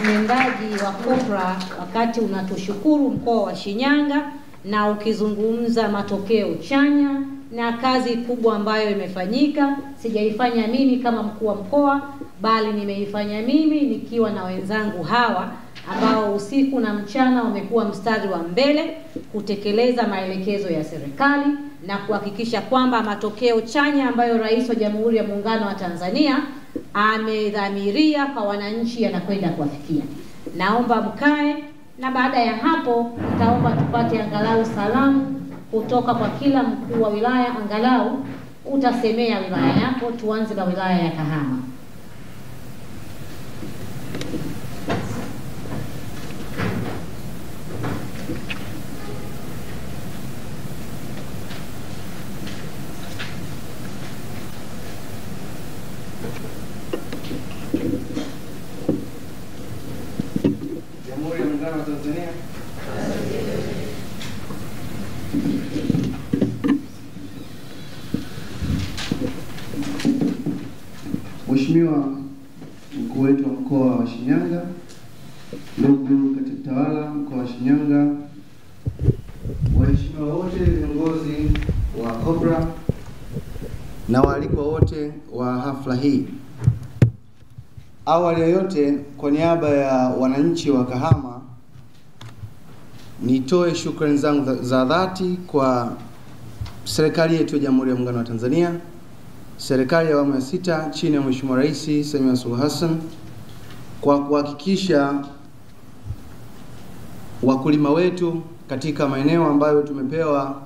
mtendaji wa COPRA wakati unatushukuru mkoa wa Shinyanga na ukizungumza matokeo chanya na kazi kubwa ambayo imefanyika, sijaifanya mimi kama mkuu wa mkoa, bali nimeifanya mimi nikiwa na wenzangu hawa ambao usiku na mchana wamekuwa mstari wa mbele kutekeleza maelekezo ya serikali na kuhakikisha kwamba matokeo chanya ambayo Rais wa Jamhuri ya Muungano wa Tanzania amedhamiria kwa wananchi yanakwenda kuwafikia. Naomba mkae, na baada ya hapo nitaomba tupate angalau salamu kutoka kwa kila mkuu wa wilaya, angalau utasemea wilaya yako. Tuanze na wilaya ya Kahama. Jamhuri ya Muungano wa Tanzania. Mheshimiwa Mkuu wetu wa Mkoa wa Shinyanga, ndugu katibu tawala mkoa wa Shinyanga, waheshimiwa wote viongozi wa COPRA na waalikwa wote wa hafla hii. Awali ya yote, kwa niaba ya wananchi wa Kahama, nitoe shukrani zangu za dhati kwa serikali yetu ya Jamhuri ya Muungano wa Tanzania, serikali ya awamu ya 6 chini ya Mheshimiwa Rais Samia Suluhu Hassan, kwa kuhakikisha wakulima wetu katika maeneo ambayo tumepewa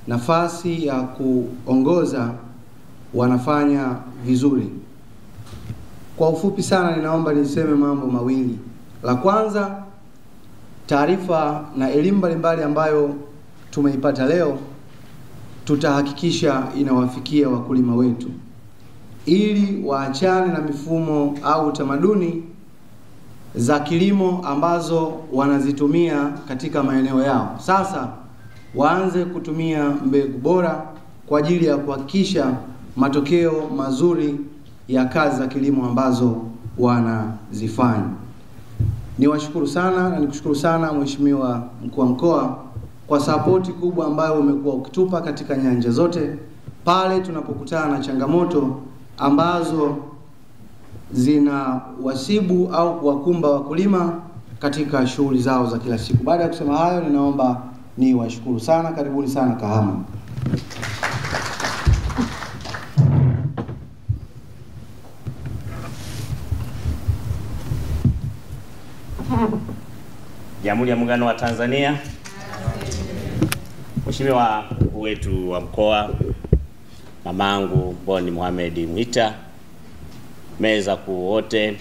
nafasi ya kuongoza wanafanya vizuri. Kwa ufupi sana, ninaomba niseme mambo mawili. La kwanza, taarifa na elimu mbalimbali ambayo tumeipata leo tutahakikisha inawafikia wakulima wetu ili waachane na mifumo au tamaduni za kilimo ambazo wanazitumia katika maeneo yao. Sasa waanze kutumia mbegu bora kwa ajili ya kuhakikisha matokeo mazuri ya kazi za kilimo ambazo wanazifanya. Niwashukuru sana na nikushukuru sana Mheshimiwa Mkuu wa Mkoa kwa sapoti kubwa ambayo umekuwa ukitupa katika nyanja zote pale tunapokutana na changamoto ambazo zina wasibu au kuwakumba wakulima katika shughuli zao za kila siku. Baada ya kusema hayo, ninaomba niwashukuru sana. Karibuni sana Kahama. Jamhuri ya Muungano wa Tanzania. Mheshimiwa mkuu wetu wa mkoa, mamangu Boni Mohamed Mwita, meza kuu wote,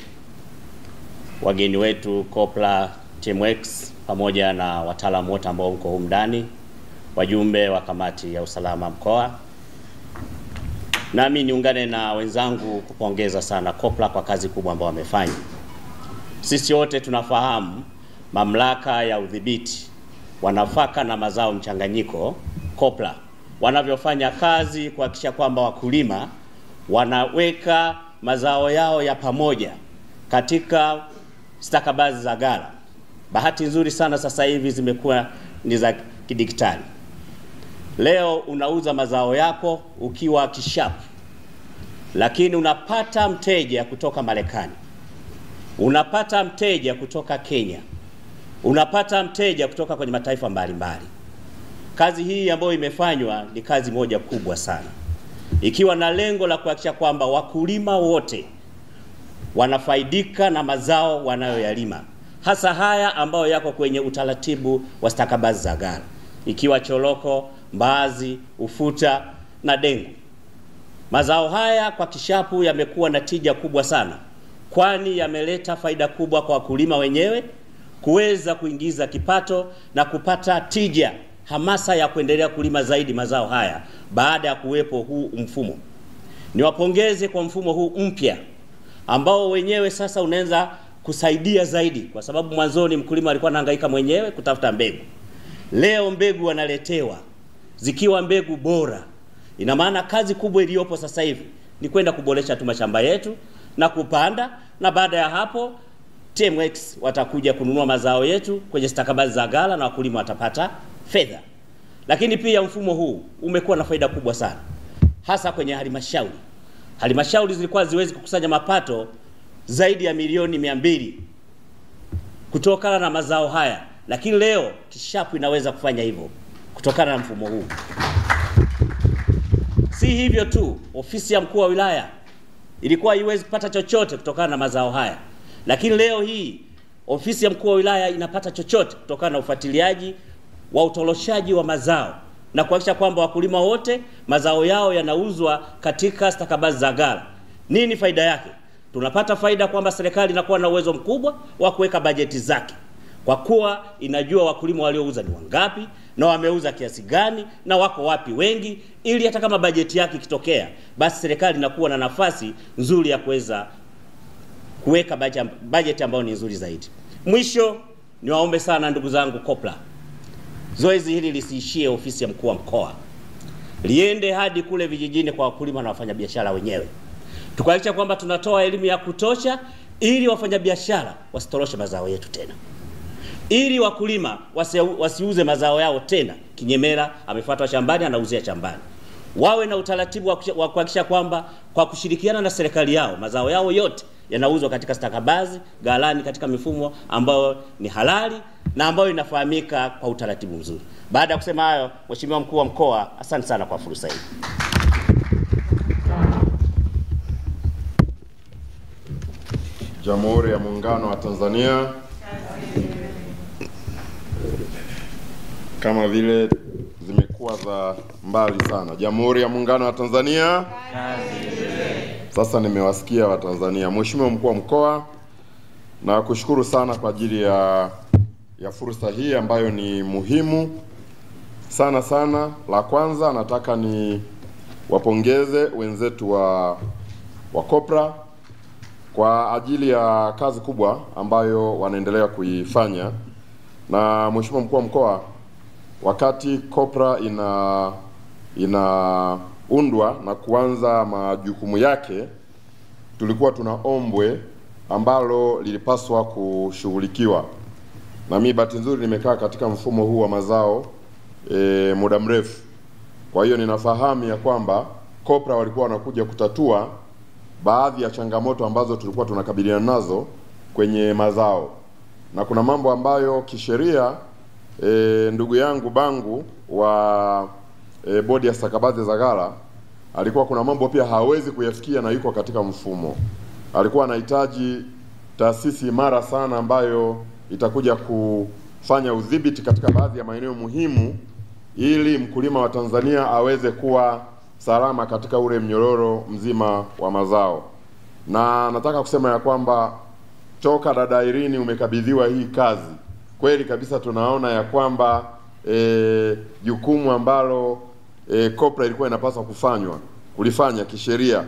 wageni wetu COPRA, TMX pamoja na wataalamu wote ambao mko humu ndani, wajumbe wa kamati ya usalama mkoa. Nami niungane na wenzangu kupongeza sana COPRA kwa kazi kubwa ambayo wamefanya. Sisi wote tunafahamu mamlaka ya udhibiti wa nafaka na mazao mchanganyiko COPRA wanavyofanya kazi kuhakikisha kwamba wakulima wanaweka mazao yao ya pamoja katika stakabadhi za ghala. Bahati nzuri sana sasa hivi zimekuwa ni za kidigitali. Leo unauza mazao yako ukiwa Kishapu, lakini unapata mteja kutoka Marekani, unapata mteja kutoka Kenya, unapata mteja kutoka kwenye mataifa mbalimbali. Kazi hii ambayo imefanywa ni kazi moja kubwa sana, ikiwa na lengo la kuhakikisha kwamba wakulima wote wanafaidika na mazao wanayoyalima, hasa haya ambayo yako kwenye utaratibu wa stakabadhi za ghala, ikiwa choroko, mbaazi, ufuta na dengu. Mazao haya kwa Kishapu yamekuwa na tija kubwa sana, kwani yameleta faida kubwa kwa wakulima wenyewe kuweza kuingiza kipato na kupata tija, hamasa ya kuendelea kulima zaidi mazao haya baada ya kuwepo huu mfumo. Niwapongeze kwa mfumo huu mpya ambao wenyewe sasa unaweza kusaidia zaidi, kwa sababu mwanzoni mkulima alikuwa anahangaika mwenyewe kutafuta mbegu. Leo mbegu wanaletewa zikiwa mbegu bora. Ina maana kazi kubwa iliyopo sasa hivi ni kwenda kuboresha tu mashamba yetu na kupanda, na baada ya hapo TMX watakuja kununua mazao yetu kwenye stakabadhi za ghala na wakulima watapata fedha. Lakini pia mfumo huu umekuwa na faida kubwa sana, hasa kwenye halmashauri. Halmashauri zilikuwa ziwezi kukusanya mapato zaidi ya milioni 200 kutokana na mazao haya, lakini leo Kishapu inaweza kufanya hivyo kutokana na mfumo huu. Si hivyo tu, ofisi ya mkuu wa wilaya ilikuwa haiwezi kupata chochote kutokana na mazao haya, lakini leo hii ofisi ya mkuu wa wilaya inapata chochote kutokana na ufuatiliaji wa utoloshaji wa mazao na kuhakikisha kwamba wakulima wote mazao yao yanauzwa katika stakabadhi za ghala. Nini faida yake? Tunapata faida kwamba serikali inakuwa na uwezo mkubwa wa kuweka bajeti zake, kwa kuwa inajua wakulima waliouza ni wangapi na wameuza kiasi gani na wako wapi wengi, ili hata kama bajeti yake ikitokea, basi serikali inakuwa na nafasi nzuri ya kuweza kuweka bajeti ambayo ni nzuri zaidi. Mwisho, niwaombe sana ndugu zangu COPRA, zoezi hili lisiishie ofisi ya mkuu wa mkoa, liende hadi kule vijijini kwa wakulima na wafanyabiashara wenyewe. Tukahakikisha kwamba tunatoa elimu ya kutosha ili wafanyabiashara wasitoroshe mazao yetu tena, ili wakulima wasiuze mazao yao tena kinyemela, amefuatwa shambani anauzia shambani. Wawe na utaratibu wa kuhakikisha kwamba kwa kushirikiana na serikali yao mazao yao yote yanauzwa katika stakabadhi ghalani, katika mifumo ambayo ni halali na ambayo inafahamika kwa utaratibu mzuri. Baada ya kusema hayo, Mheshimiwa Mkuu wa Mkoa, asante sana kwa fursa hii. Jamhuri ya Muungano wa Tanzania. Kama vile zimekuwa za mbali sana. Jamhuri ya Muungano wa Tanzania. Sasa nimewasikia wa Tanzania. Mheshimiwa Mkuu wa Mkoa, na kushukuru sana kwa ajili ya fursa hii ambayo ni muhimu sana sana. La kwanza nataka ni wapongeze wenzetu wa COPRA kwa ajili ya kazi kubwa ambayo wanaendelea kuifanya. Na Mheshimiwa Mkuu wa Mkoa, wakati COPRA inaundwa na kuanza majukumu yake, tulikuwa tuna ombwe ambalo lilipaswa kushughulikiwa. Na mimi bahati nzuri nimekaa katika mfumo huu wa mazao muda mrefu. Kwa hiyo ninafahamu ya kwamba COPRA walikuwa wanakuja kutatua baadhi ya changamoto ambazo tulikuwa tunakabiliana nazo kwenye mazao. Na kuna mambo ambayo kisheria ndugu yangu Bangu wa bodi ya stakabadhi za ghala alikuwa kuna mambo pia hawezi kuyafikia na yuko katika mfumo. Alikuwa anahitaji taasisi imara sana ambayo itakuja kufanya udhibiti katika baadhi ya maeneo muhimu ili mkulima wa Tanzania aweze kuwa salama katika ule mnyororo mzima wa mazao. Na nataka kusema ya kwamba toka dada Irene umekabidhiwa hii kazi, kweli kabisa tunaona ya kwamba jukumu ambalo COPRA ilikuwa inapaswa kufanywa, kulifanya kisheria,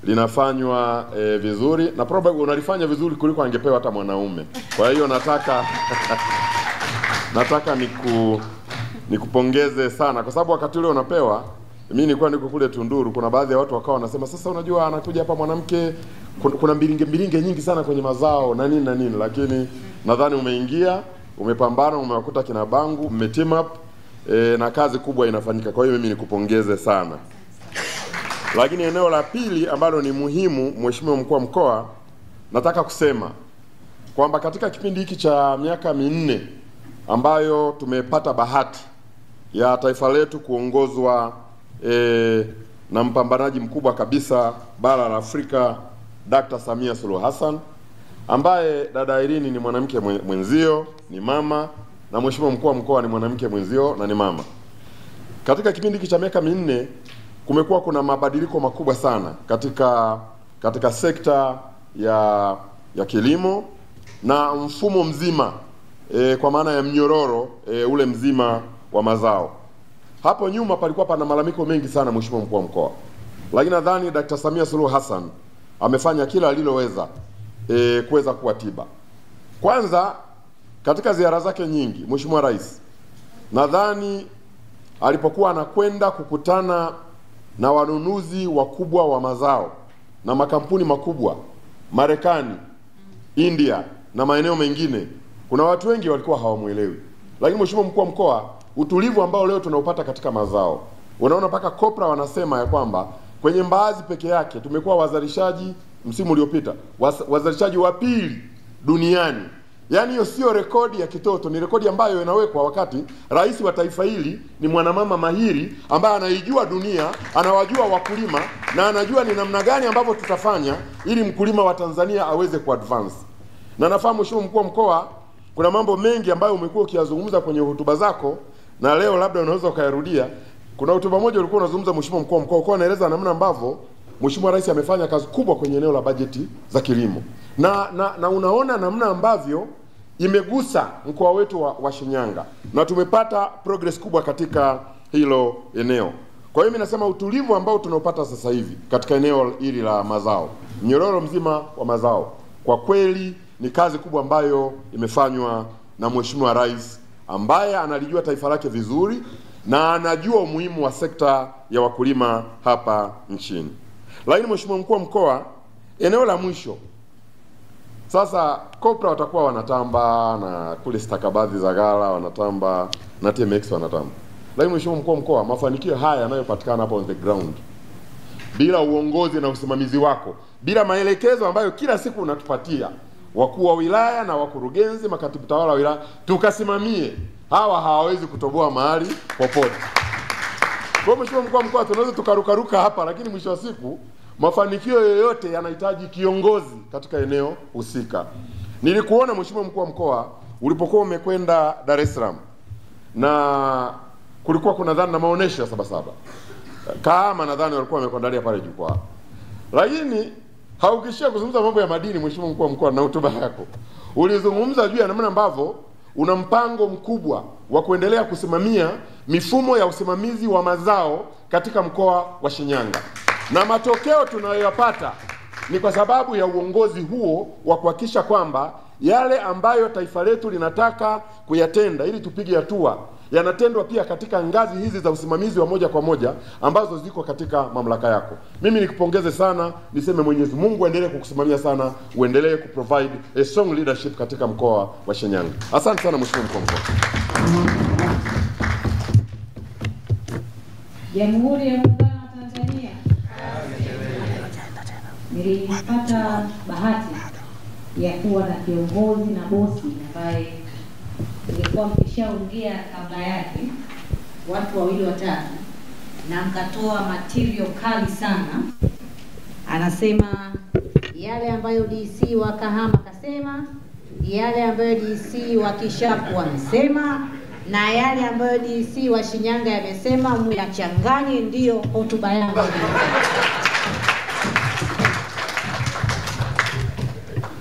linafanywa vizuri, na probably unalifanya vizuri kuliko angepewa hata mwanaume. Kwa hiyo nataka nataka nikupongeze sana, kwa sababu wakati ule unapewa, mimi nilikuwa niko kule Tunduru, kuna baadhi ya watu wakawa wanasema sasa, unajua anakuja hapa mwanamke, kuna mbilinge nyingi sana kwenye mazao na nini na nini, lakini nadhani umeingia, umepambana, umewakuta kina Bangu, mme team up na kazi kubwa inafanyika. Kwa hiyo mimi nikupongeze sana. Lakini eneo la pili ambalo ni muhimu, Mheshimiwa Mkuu wa Mkoa, nataka kusema kwamba katika kipindi hiki cha miaka 4 ambayo tumepata bahati ya taifa letu kuongozwa na mpambanaji mkubwa kabisa bara la Afrika, Dr. Samia Suluhu Hassan, ambaye dada Irene ni mwanamke mwenzio, ni mama, na Mheshimiwa Mkuu wa Mkoa ni mwanamke mwenzio na ni mama. Katika kipindi hiki cha miaka 4 kumekuwa kuna mabadiliko makubwa sana katika sekta ya kilimo na mfumo mzima, kwa maana ya mnyororo ule mzima wa mazao. Hapo nyuma palikuwa pana malalamiko mengi sana, Mheshimiwa Mkuu wa Mkoa, lakini nadhani Dr. Samia Suluhu Hassan amefanya kila aliloweza kuweza kuwa tiba. Kwanza, katika ziara zake nyingi Mheshimiwa Rais, nadhani alipokuwa anakwenda kukutana na wanunuzi wakubwa wa mazao na makampuni makubwa Marekani, India na maeneo mengine, kuna watu wengi walikuwa hawamuelewi. Lakini Mheshimiwa Mkuu wa Mkoa, utulivu ambao leo tunaupata katika mazao, unaona mpaka COPRA wanasema ya kwamba kwenye mbaazi peke yake tumekuwa wazalishaji msimu uliopita, wazalishaji wa pili duniani. Yaani hiyo sio rekodi ya kitoto, ni rekodi ambayo inawekwa wakati rais wa taifa hili ni mwanamama mahiri ambaye anaijua dunia, anawajua wakulima na anajua ni namna gani ambavyo tutafanya ili mkulima wa Tanzania aweze kuadvance. Na nafahamu Mheshimiwa Mkuu wa Mkoa, kuna mambo mengi ambayo umekuwa ukiyazungumza kwenye hotuba zako na leo labda unaweza ukayarudia. Kuna hotuba moja ulikuwa unazungumza Mheshimiwa Mkuu wa Mkoa, ulikuwa unaeleza namna ambavyo Mheshimiwa Rais amefanya kazi kubwa kwenye eneo la bajeti za kilimo. Na unaona namna ambavyo imegusa mkoa wetu wa Shinyanga na tumepata progress kubwa katika hilo eneo. Kwa hiyo mimi nasema utulivu ambao tunaopata sasa hivi katika eneo hili la mazao, mnyororo mzima wa mazao, kwa kweli ni kazi kubwa ambayo imefanywa na Mheshimiwa Rais ambaye analijua taifa lake vizuri na anajua umuhimu wa sekta ya wakulima hapa nchini. Lakini Mheshimiwa Mkuu wa Mkoa, eneo la mwisho sasa, COPRA watakuwa wanatamba na kule stakabadhi za ghala wanatamba na TMX wanatamba. Lakini Mheshimiwa Mkuu wa Mkoa, mafanikio haya yanayopatikana hapa on the ground, bila uongozi na usimamizi wako, bila maelekezo ambayo kila siku unatupatia wakuu wa wilaya na wakurugenzi, makatibu tawala wa wilaya, tukasimamie, hawa hawawezi kutoboa mahali popote. Kwa Mheshimiwa Mkuu wa Mkoa, tunaweza tukarukaruka hapa, lakini mwisho wa siku mafanikio yoyote yanahitaji kiongozi katika eneo husika. Nilikuona Mheshimiwa Mkuu wa Mkoa ulipokuwa umekwenda Dar es Salaam na kulikuwa kuna dhana na maonesho ya Sabasaba. Kama nadhani walikuwa wamekuandalia pale jukwaa. Lakini haukishia kuzungumza mambo ya madini Mheshimiwa Mkuu wa Mkoa na hotuba yako. Ulizungumza juu ya namna ambavyo una mpango mkubwa wa kuendelea kusimamia mifumo ya usimamizi wa mazao katika mkoa wa Shinyanga. Na matokeo tunayoyapata ni kwa sababu ya uongozi huo wa kuhakikisha kwamba yale ambayo taifa letu linataka kuyatenda ili tupige hatua yanatendwa pia katika ngazi hizi za usimamizi wa moja kwa moja ambazo ziko katika mamlaka yako. Mimi nikupongeze sana, niseme Mwenyezi Mungu aendelee kukusimamia sana, uendelee kuprovide a strong leadership katika mkoa wa Shinyanga. Asante sana Mheshimiwa Mkuu wa Mkoa. Jamhuri ya Muungano wa Tanzania. Nilipata bahati ya kuwa na kiongozi na bosi ambaye nilikuwa mkishaongea kabla yake watu wawili watatu na mkatoa material kali sana. Anasema yale ambayo DC wa Kahama kasema yale ambayo DC wa Kishapu wamesema na yale ambayo DC wa Shinyanga yamesema, muyachanganye, ndiyo hotuba yangu.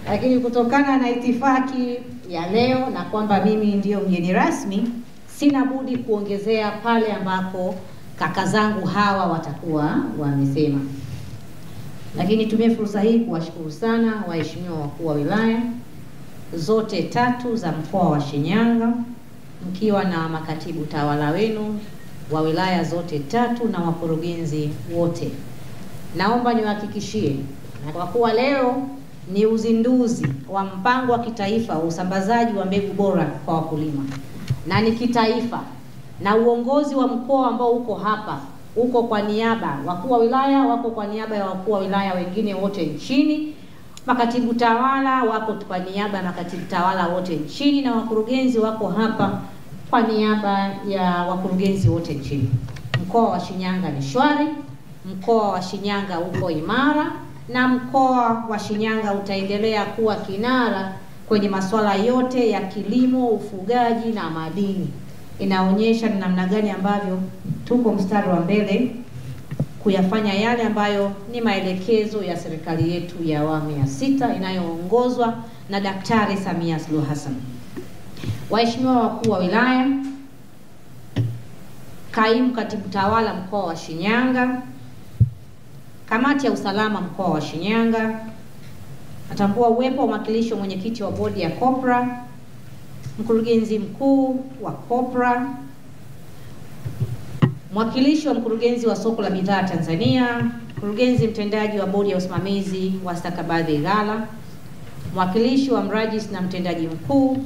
Lakini kutokana na itifaki ya leo na kwamba mimi ndiyo mgeni rasmi, sina budi kuongezea pale ambapo kaka zangu hawa watakuwa wamesema. Lakini nitumie fursa hii kuwashukuru sana waheshimiwa wakuu wa wilaya zote tatu za mkoa wa Shinyanga, mkiwa na makatibu tawala wenu wa wilaya zote tatu na wakurugenzi wote. Naomba niwahakikishie, na kwa kuwa leo ni uzinduzi wa mpango wa kitaifa wa usambazaji wa mbegu bora kwa wakulima, na ni kitaifa, na uongozi wa mkoa ambao uko hapa uko kwa niaba wakuu wa wilaya, wako kwa niaba ya wakuu wa wilaya wengine wote nchini, makatibu tawala wako kwa niaba ya makatibu tawala wote nchini, na wakurugenzi wako hapa kwa niaba ya wakurugenzi wote nchini. Mkoa wa Shinyanga ni shwari, mkoa wa Shinyanga uko imara, na mkoa wa Shinyanga utaendelea kuwa kinara kwenye masuala yote ya kilimo, ufugaji na madini. Inaonyesha ni namna gani ambavyo tuko mstari wa mbele kuyafanya yale ambayo ni maelekezo ya serikali yetu ya awamu ya 6 inayoongozwa na Daktari Samia Suluhu Hassan. Waheshimiwa wakuu wa wilaya, kaimu katibu tawala mkoa wa Shinyanga, kamati ya usalama mkoa wa Shinyanga, natambua uwepo wa mwakilishi wa mwenyekiti wa bodi ya COPRA, mkurugenzi mkuu wa COPRA, mwakilishi wa mkurugenzi wa soko la bidhaa Tanzania, mkurugenzi mtendaji wa bodi ya usimamizi wa stakabadhi ghala, mwakilishi wa mrajis na mtendaji mkuu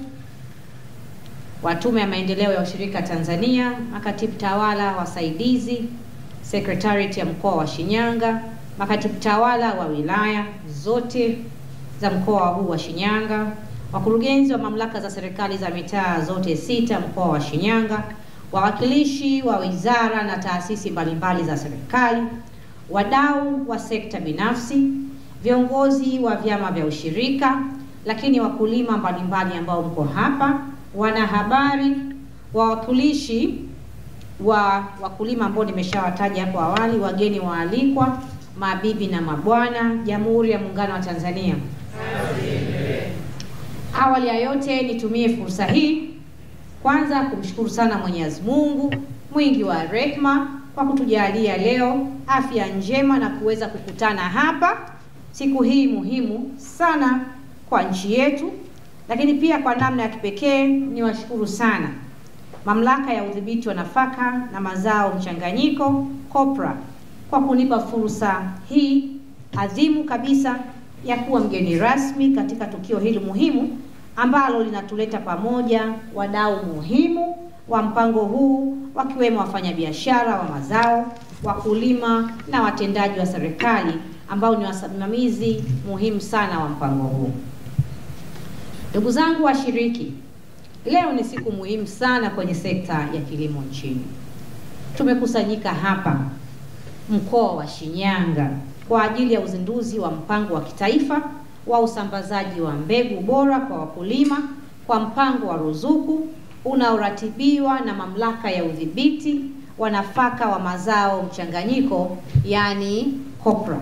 wa Tume ya Maendeleo ya Ushirika Tanzania, makatibu tawala wasaidizi, sekretariat ya mkoa wa Shinyanga, makatibu tawala wa wilaya zote za mkoa huu wa Shinyanga, wakurugenzi wa mamlaka za serikali za mitaa zote 6 mkoa wa Shinyanga, wawakilishi wa wizara na taasisi mbalimbali za serikali, wadau wa sekta binafsi, viongozi wa vyama vya ushirika, lakini wakulima mbalimbali ambao mko hapa, wanahabari, wawakilishi wa wakulima ambao nimeshawataja hapo awali, wageni waalikwa, mabibi na mabwana, Jamhuri ya Muungano wa Tanzania. Awali ya yote nitumie fursa hii kwanza kumshukuru sana Mwenyezi Mungu mwingi wa rehema kwa kutujalia leo afya njema na kuweza kukutana hapa siku hii muhimu sana kwa nchi yetu. Lakini pia kwa namna ya kipekee niwashukuru sana Mamlaka ya Udhibiti wa Nafaka na Mazao Mchanganyiko COPRA kwa kunipa fursa hii adhimu kabisa ya kuwa mgeni rasmi katika tukio hili muhimu ambalo linatuleta pamoja wadau muhimu wa mpango huu, wakiwemo wafanyabiashara wa mazao, wakulima na watendaji wa serikali ambao ni wasimamizi muhimu sana wa mpango huu. Ndugu zangu washiriki, leo ni siku muhimu sana kwenye sekta ya kilimo nchini. Tumekusanyika hapa mkoa wa Shinyanga kwa ajili ya uzinduzi wa mpango wa kitaifa wa usambazaji wa mbegu bora kwa wakulima kwa mpango wa ruzuku unaoratibiwa na Mamlaka ya Udhibiti wa Nafaka wa Mazao Mchanganyiko, yani COPRA.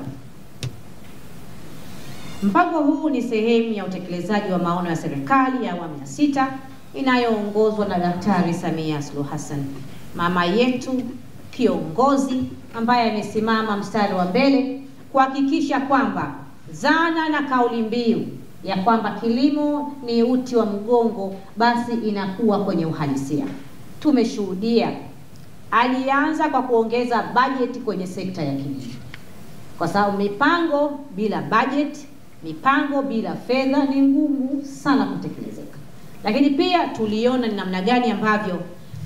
Mpango huu ni sehemu ya utekelezaji wa maono ya serikali ya awamu ya 6 inayoongozwa na Daktari Samia Suluhu Hassan, mama yetu kiongozi ambaye amesimama mstari wa mbele kuhakikisha kwamba zana na kauli mbiu ya kwamba kilimo ni uti wa mgongo basi inakuwa kwenye uhalisia. Tumeshuhudia alianza kwa kuongeza bajeti kwenye sekta ya kilimo, kwa sababu mipango bila bajeti, mipango bila fedha ni ngumu sana kutekelezeka. Lakini pia tuliona ni namna gani ambavyo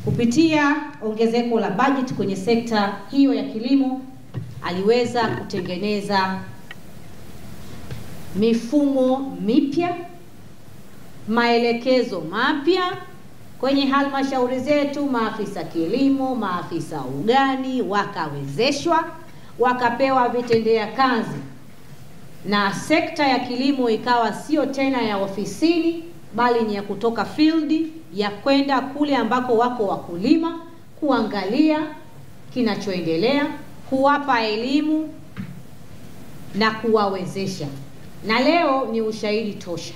kupitia ongezeko la bajeti kwenye sekta hiyo ya kilimo aliweza kutengeneza mifumo mipya, maelekezo mapya kwenye halmashauri zetu. Maafisa kilimo, maafisa ugani wakawezeshwa, wakapewa vitendea kazi, na sekta ya kilimo ikawa sio tena ya ofisini, bali ni ya kutoka field, ya kwenda kule ambako wako wakulima, kuangalia kinachoendelea, kuwapa elimu na kuwawezesha. Na leo ni ushahidi tosha.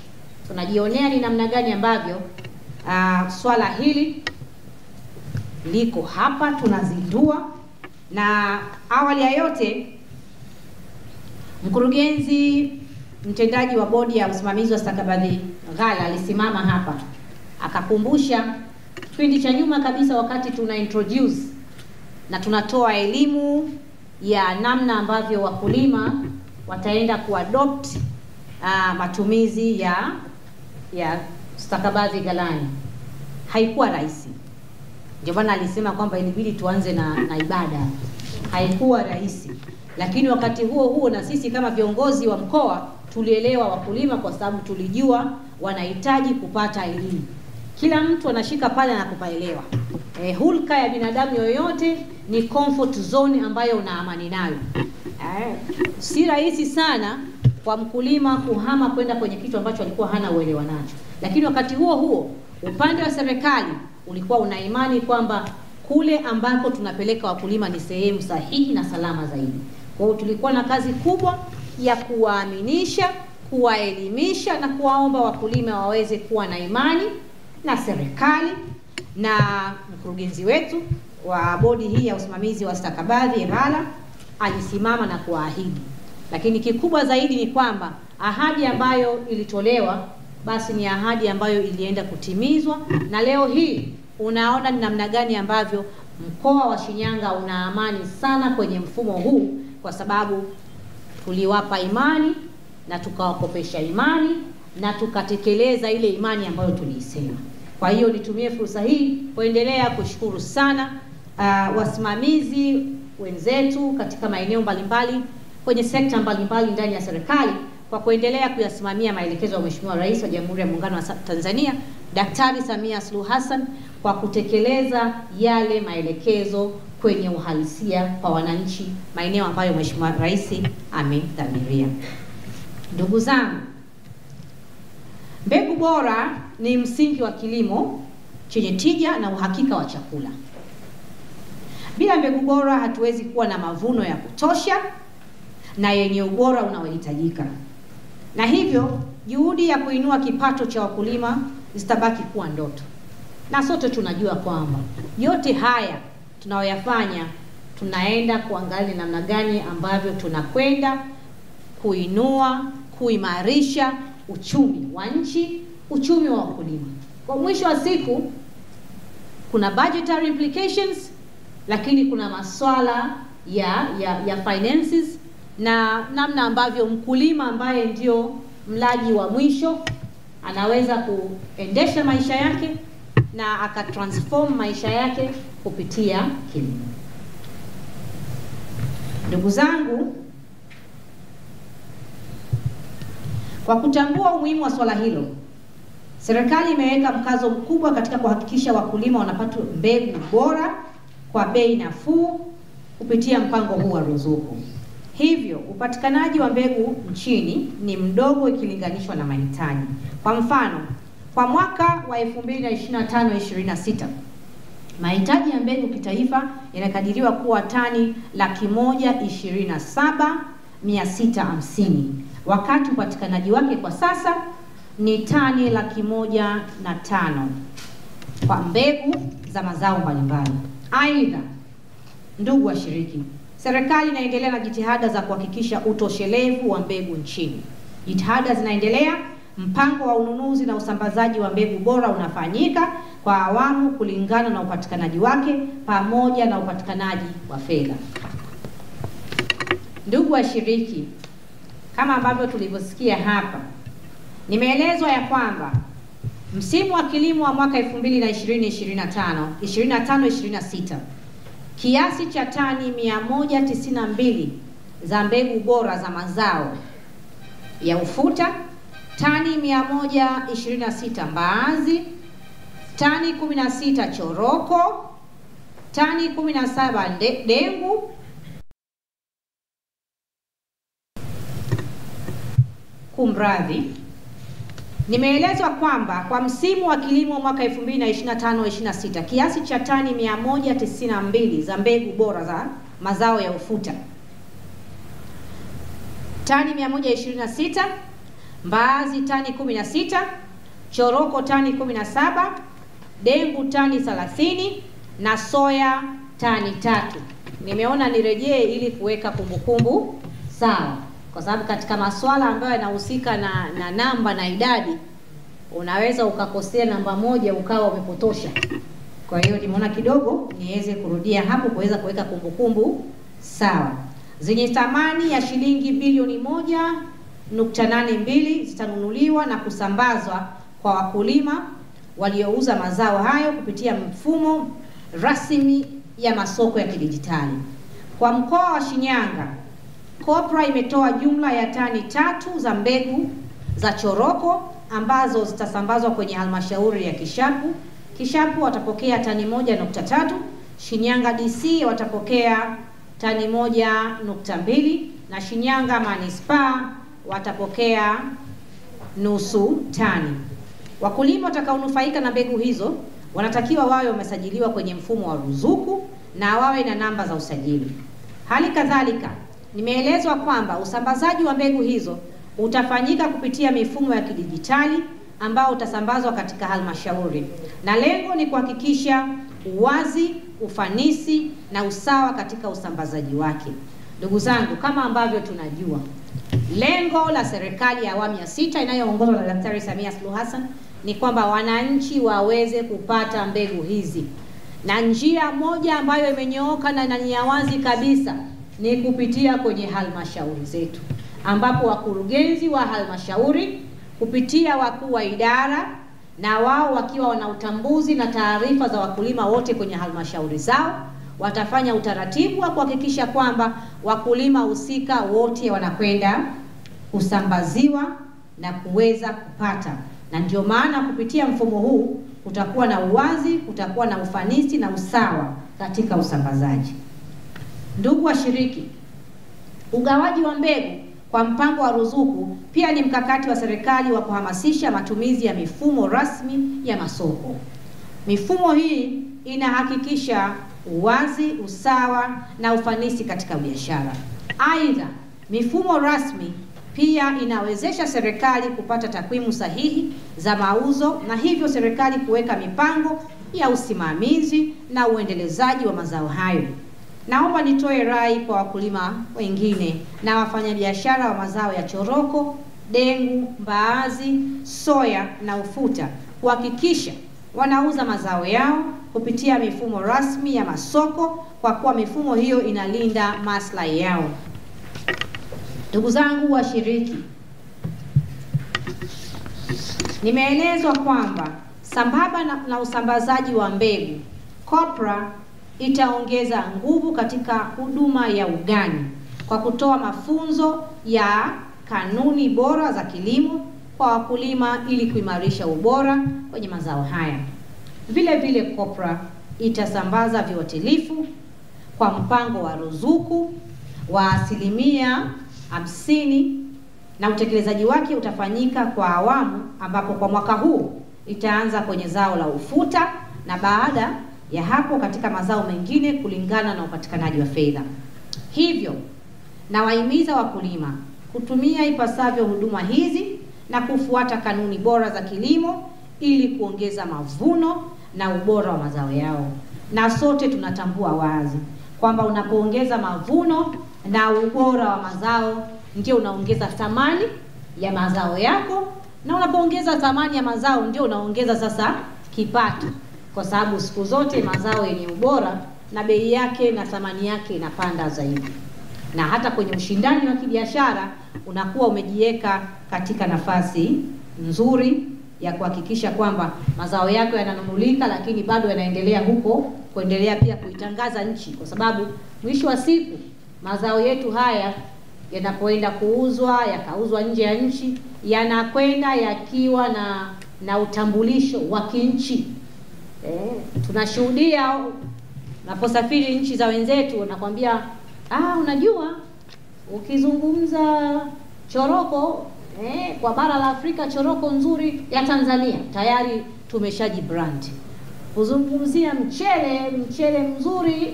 Tunajionea ni namna gani ambavyo swala hili liko hapa, tunazindua. Na awali ya yote, mkurugenzi mtendaji wa bodi ya usimamizi wa stakabadhi ghala alisimama hapa akakumbusha kipindi cha nyuma kabisa, wakati tuna introduce na tunatoa elimu ya namna ambavyo wakulima wataenda kuadopt matumizi ya stakabadhi ghalani. Haikuwa rahisi. Ndio maana alisema kwamba ilibidi tuanze na ibada. Haikuwa rahisi. Lakini wakati huo huo na sisi kama viongozi wa mkoa tulielewa wakulima, kwa sababu tulijua wanahitaji kupata elimu. Kila mtu anashika pale na kupaelewa. Hulka ya binadamu yoyote ni comfort zone ambayo una amani nayo. Si rahisi sana kwa mkulima kuhama kwenda kwenye kitu ambacho alikuwa hana uelewa nacho. Lakini wakati huo huo upande wa serikali ulikuwa una imani kwamba kule ambako tunapeleka wakulima ni sehemu sahihi na salama zaidi. Kwa hiyo tulikuwa na kazi kubwa ya kuwaaminisha, kuwaelimisha na kuwaomba wakulima waweze kuwa na imani na serikali. Na mkurugenzi wetu wa bodi hii ya usimamizi wa stakabadhi ghala alisimama na kuahidi. Lakini kikubwa zaidi ni kwamba ahadi ambayo ilitolewa basi ni ahadi ambayo ilienda kutimizwa, na leo hii unaona ni namna gani ambavyo mkoa wa Shinyanga una amani sana kwenye mfumo huu, kwa sababu tuliwapa imani na tukawakopesha imani na tukatekeleza ile imani ambayo tuliisema. Kwa hiyo nitumie fursa hii kuendelea kushukuru sana wasimamizi wenzetu katika maeneo mbalimbali kwenye sekta mbalimbali ndani ya serikali kwa kuendelea kuyasimamia maelekezo ya Mheshimiwa Rais wa Jamhuri ya Muungano wa Tanzania Daktari Samia Suluhu Hassan kwa kutekeleza yale maelekezo kwenye uhalisia kwa wananchi maeneo ambayo Mheshimiwa Rais amedhamiria. Ndugu zangu, mbegu bora ni msingi wa kilimo chenye tija na uhakika wa chakula. Bila mbegu bora hatuwezi kuwa na mavuno ya kutosha na yenye ubora unaohitajika. Na hivyo juhudi ya kuinua kipato cha wakulima zitabaki kuwa ndoto. Na sote tunajua kwamba yote haya tunayoyafanya tunaenda kuangalia namna gani ambavyo tunakwenda kuinua, kuimarisha uchumi wa nchi, uchumi wa wakulima. Kwa mwisho wa siku kuna budgetary implications, lakini kuna masuala ya finances na namna ambavyo mkulima ambaye ndio mlaji wa mwisho anaweza kuendesha maisha yake na akatransform maisha yake kupitia kilimo. Ndugu zangu, kwa kutambua umuhimu wa swala hilo, serikali imeweka mkazo mkubwa katika kuhakikisha wakulima wanapata mbegu bora kwa bei nafuu kupitia mpango huu wa ruzuku. Hivyo, upatikanaji wa mbegu nchini ni mdogo ikilinganishwa na mahitaji. Kwa mfano, kwa mwaka wa 2025-26, mahitaji ya mbegu kitaifa yanakadiriwa kuwa tani 127,650, wakati upatikanaji wake kwa sasa ni tani 105,000 kwa mbegu za mazao mbalimbali. Aidha, ndugu washiriki, serikali inaendelea na jitihada za kuhakikisha utoshelevu wa mbegu nchini. Jitihada zinaendelea, mpango wa ununuzi na usambazaji wa mbegu bora unafanyika kwa awamu kulingana na upatikanaji wake pamoja na upatikanaji wa fedha. Ndugu washiriki, kama ambavyo tulivyosikia hapa, nimeelezwa ya kwamba msimu wa kilimo wa mwaka 2020-2025, 25-26, kiasi cha tani 192 za mbegu bora za mazao ya ufuta, tani 126 mbaazi, tani 16 choroko, tani 17 dengu, kumradhi, Nimeelezwa kwamba kwa msimu wa kilimo mwaka 2025-26 kiasi cha tani 192 za mbegu bora za mazao ya ufuta, tani 126, mbaazi tani 16, choroko tani 17, dengu tani 30 na soya tani 3. Nimeona nirejee ili kuweka kumbukumbu sawa, kwa sababu katika masuala ambayo yanahusika na namba na idadi unaweza ukakosea namba moja ukawa umepotosha. Kwa hiyo nimeona kidogo niweze kurudia hapo kuweza kuweka kumbukumbu sawa. Zenye thamani ya shilingi bilioni 1.82 zitanunuliwa na kusambazwa kwa wakulima waliouza mazao hayo kupitia mfumo rasmi ya masoko ya kidijitali. Kwa mkoa wa Shinyanga, COPRA imetoa jumla ya tani 3 za mbegu za choroko ambazo zitasambazwa kwenye halmashauri ya Kishapu. Kishapu watapokea tani 1.3, Shinyanga DC watapokea tani 1.2 na Shinyanga Manispaa watapokea nusu tani. Wakulima watakaonufaika na mbegu hizo wanatakiwa wawe wamesajiliwa kwenye mfumo wa ruzuku na wawe na namba za usajili. Hali kadhalika, nimeelezwa kwamba usambazaji wa mbegu hizo utafanyika kupitia mifumo ya kidijitali ambao utasambazwa katika halmashauri, na lengo ni kuhakikisha uwazi, ufanisi na usawa katika usambazaji wake. Ndugu zangu, kama ambavyo tunajua, lengo la serikali ya awamu ya 6 inayoongozwa na Daktari Samia Suluhu Hassan ni kwamba wananchi waweze kupata mbegu hizi, na njia moja ambayo imenyooka na ni ya wazi kabisa ni kupitia kwenye halmashauri zetu, ambapo wakurugenzi wa halmashauri kupitia wakuu wa idara na wao wakiwa wana utambuzi na taarifa za wakulima wote kwenye halmashauri zao watafanya utaratibu wa kuhakikisha kwamba wakulima husika wote wanakwenda kusambaziwa na kuweza kupata. Na ndio maana kupitia mfumo huu kutakuwa na uwazi, kutakuwa na ufanisi na usawa katika usambazaji. Ndugu washiriki, ugawaji wa mbegu kwa mpango wa ruzuku pia ni mkakati wa serikali wa kuhamasisha matumizi ya mifumo rasmi ya masoko. Mifumo hii inahakikisha uwazi, usawa na ufanisi katika biashara. Aidha, mifumo rasmi pia inawezesha serikali kupata takwimu sahihi za mauzo na hivyo serikali kuweka mipango ya usimamizi na uendelezaji wa mazao hayo. Naomba nitoe rai kwa wakulima wengine na wafanyabiashara wa mazao ya choroko, dengu, mbaazi, soya na ufuta kuhakikisha wanauza mazao yao kupitia mifumo rasmi ya masoko, kwa kuwa mifumo hiyo inalinda maslahi yao. Ndugu zangu washiriki, nimeelezwa kwamba sambamba na usambazaji wa mbegu, COPRA itaongeza nguvu katika huduma ya ugani kwa kutoa mafunzo ya kanuni bora za kilimo kwa wakulima ili kuimarisha ubora kwenye mazao haya. Vile vile COPRA itasambaza viuatilifu kwa mpango wa ruzuku wa 50% na utekelezaji wake utafanyika kwa awamu, ambapo kwa mwaka huu itaanza kwenye zao la ufuta na baada ya hapo katika mazao mengine kulingana na upatikanaji wa fedha. Hivyo, nawahimiza wakulima kutumia ipasavyo huduma hizi na kufuata kanuni bora za kilimo ili kuongeza mavuno na ubora wa mazao yao. Na sote tunatambua wazi kwamba unapoongeza mavuno na ubora wa mazao ndio unaongeza thamani ya mazao yako, na unapoongeza thamani ya mazao ndio unaongeza sasa kipato, kwa sababu siku zote mazao yenye ubora na bei yake na thamani yake inapanda zaidi. Na hata kwenye ushindani wa kibiashara unakuwa umejiweka katika nafasi nzuri ya kuhakikisha kwamba mazao yako yananunulika, lakini bado yanaendelea huko kuendelea pia kuitangaza nchi, kwa sababu mwisho wa siku mazao yetu haya yanapoenda kuuzwa, yakauzwa nje ya nchi, yanakwenda yakiwa na utambulisho wa kinchi. Tunashuhudia unaposafiri nchi za wenzetu, nakwambia unajua ukizungumza choroko Kwa bara la Afrika choroko nzuri ya Tanzania tayari tumeshajibrand. Kuzungumzia mchele mzuri,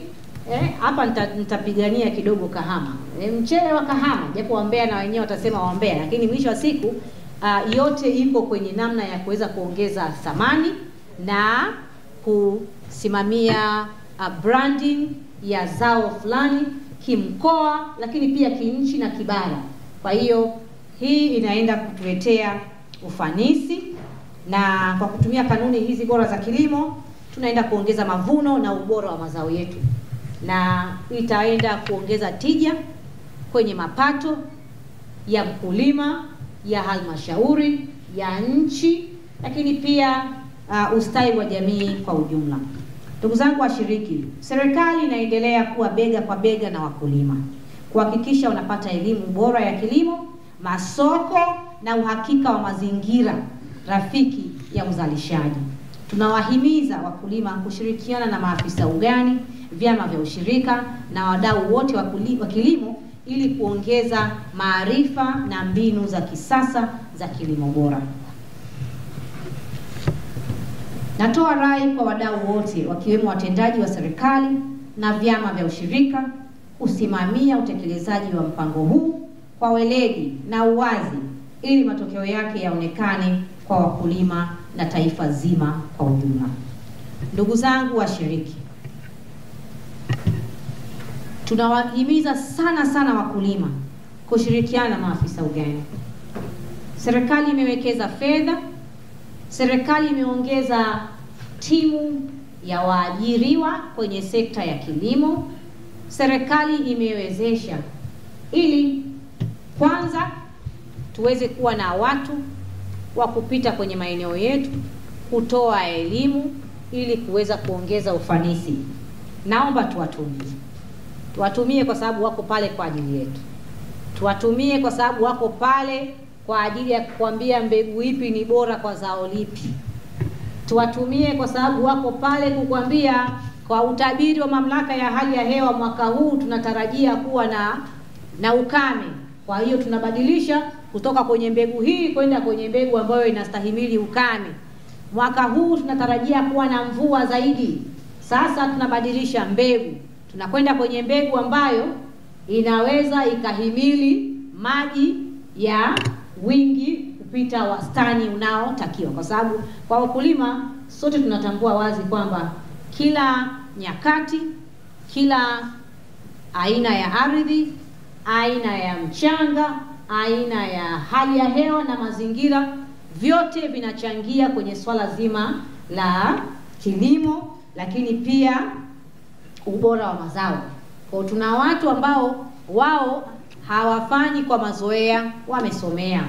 hapa nitapigania kidogo Kahama. Mchele wa Kahama, japo wa Mbeya na wenyewe watasema wa Mbeya, lakini mwisho wa siku yote iko kwenye namna ya kuweza kuongeza thamani na kusimamia branding ya zao fulani kimkoa, lakini pia kinchi na kibara. Kwa hiyo hii inaenda kutuletea ufanisi, na kwa kutumia kanuni hizi bora za kilimo tunaenda kuongeza mavuno na ubora wa mazao yetu, na itaenda kuongeza tija kwenye mapato ya mkulima, ya halmashauri, ya nchi, lakini pia ustawi wa jamii kwa ujumla. Ndugu zangu washiriki, serikali inaendelea kuwa bega kwa bega na wakulima kuhakikisha wanapata elimu bora ya kilimo, masoko na uhakika wa mazingira rafiki ya uzalishaji. Tunawahimiza wakulima kushirikiana na maafisa ugani, vyama vya ushirika na wadau wote wa kilimo ili kuongeza maarifa na mbinu za kisasa za kilimo bora. Natoa rai kwa wadau wote wakiwemo watendaji wa serikali na vyama vya ushirika kusimamia utekelezaji wa mpango huu kwa weledi na uwazi ili matokeo yake yaonekane kwa wakulima na taifa zima kwa ujumla. Ndugu zangu washiriki, tunawahimiza sana sana wakulima kushirikiana na maafisa ugani. Serikali imewekeza fedha, serikali imeongeza timu ya waajiriwa kwenye sekta ya kilimo, serikali imewezesha ili kwanza tuweze kuwa na watu wa kupita kwenye maeneo yetu kutoa elimu ili kuweza kuongeza ufanisi. Naomba tuwatumie. Tuwatumie kwa sababu wako pale kwa ajili yetu. Tuwatumie kwa sababu wako pale kwa ajili ya kukuambia mbegu ipi ni bora kwa zao lipi. Tuwatumie kwa sababu wako pale kukuambia kwa utabiri wa mamlaka ya hali ya hewa mwaka huu tunatarajia kuwa na ukame. Kwa hiyo tunabadilisha kutoka kwenye mbegu hii kwenda kwenye mbegu ambayo inastahimili ukame. Mwaka huu tunatarajia kuwa na mvua zaidi. Sasa tunabadilisha mbegu. Tunakwenda kwenye mbegu ambayo inaweza ikahimili maji ya wingi kupita wastani unaotakiwa. Kwa sababu kwa wakulima sote tunatambua wazi kwamba kila nyakati, kila aina ya ardhi, aina ya mchanga, aina ya hali ya hewa na mazingira, vyote vinachangia kwenye swala zima la kilimo, lakini pia ubora wa mazao. Kwa tuna watu ambao wao hawafanyi kwa mazoea, wamesomea.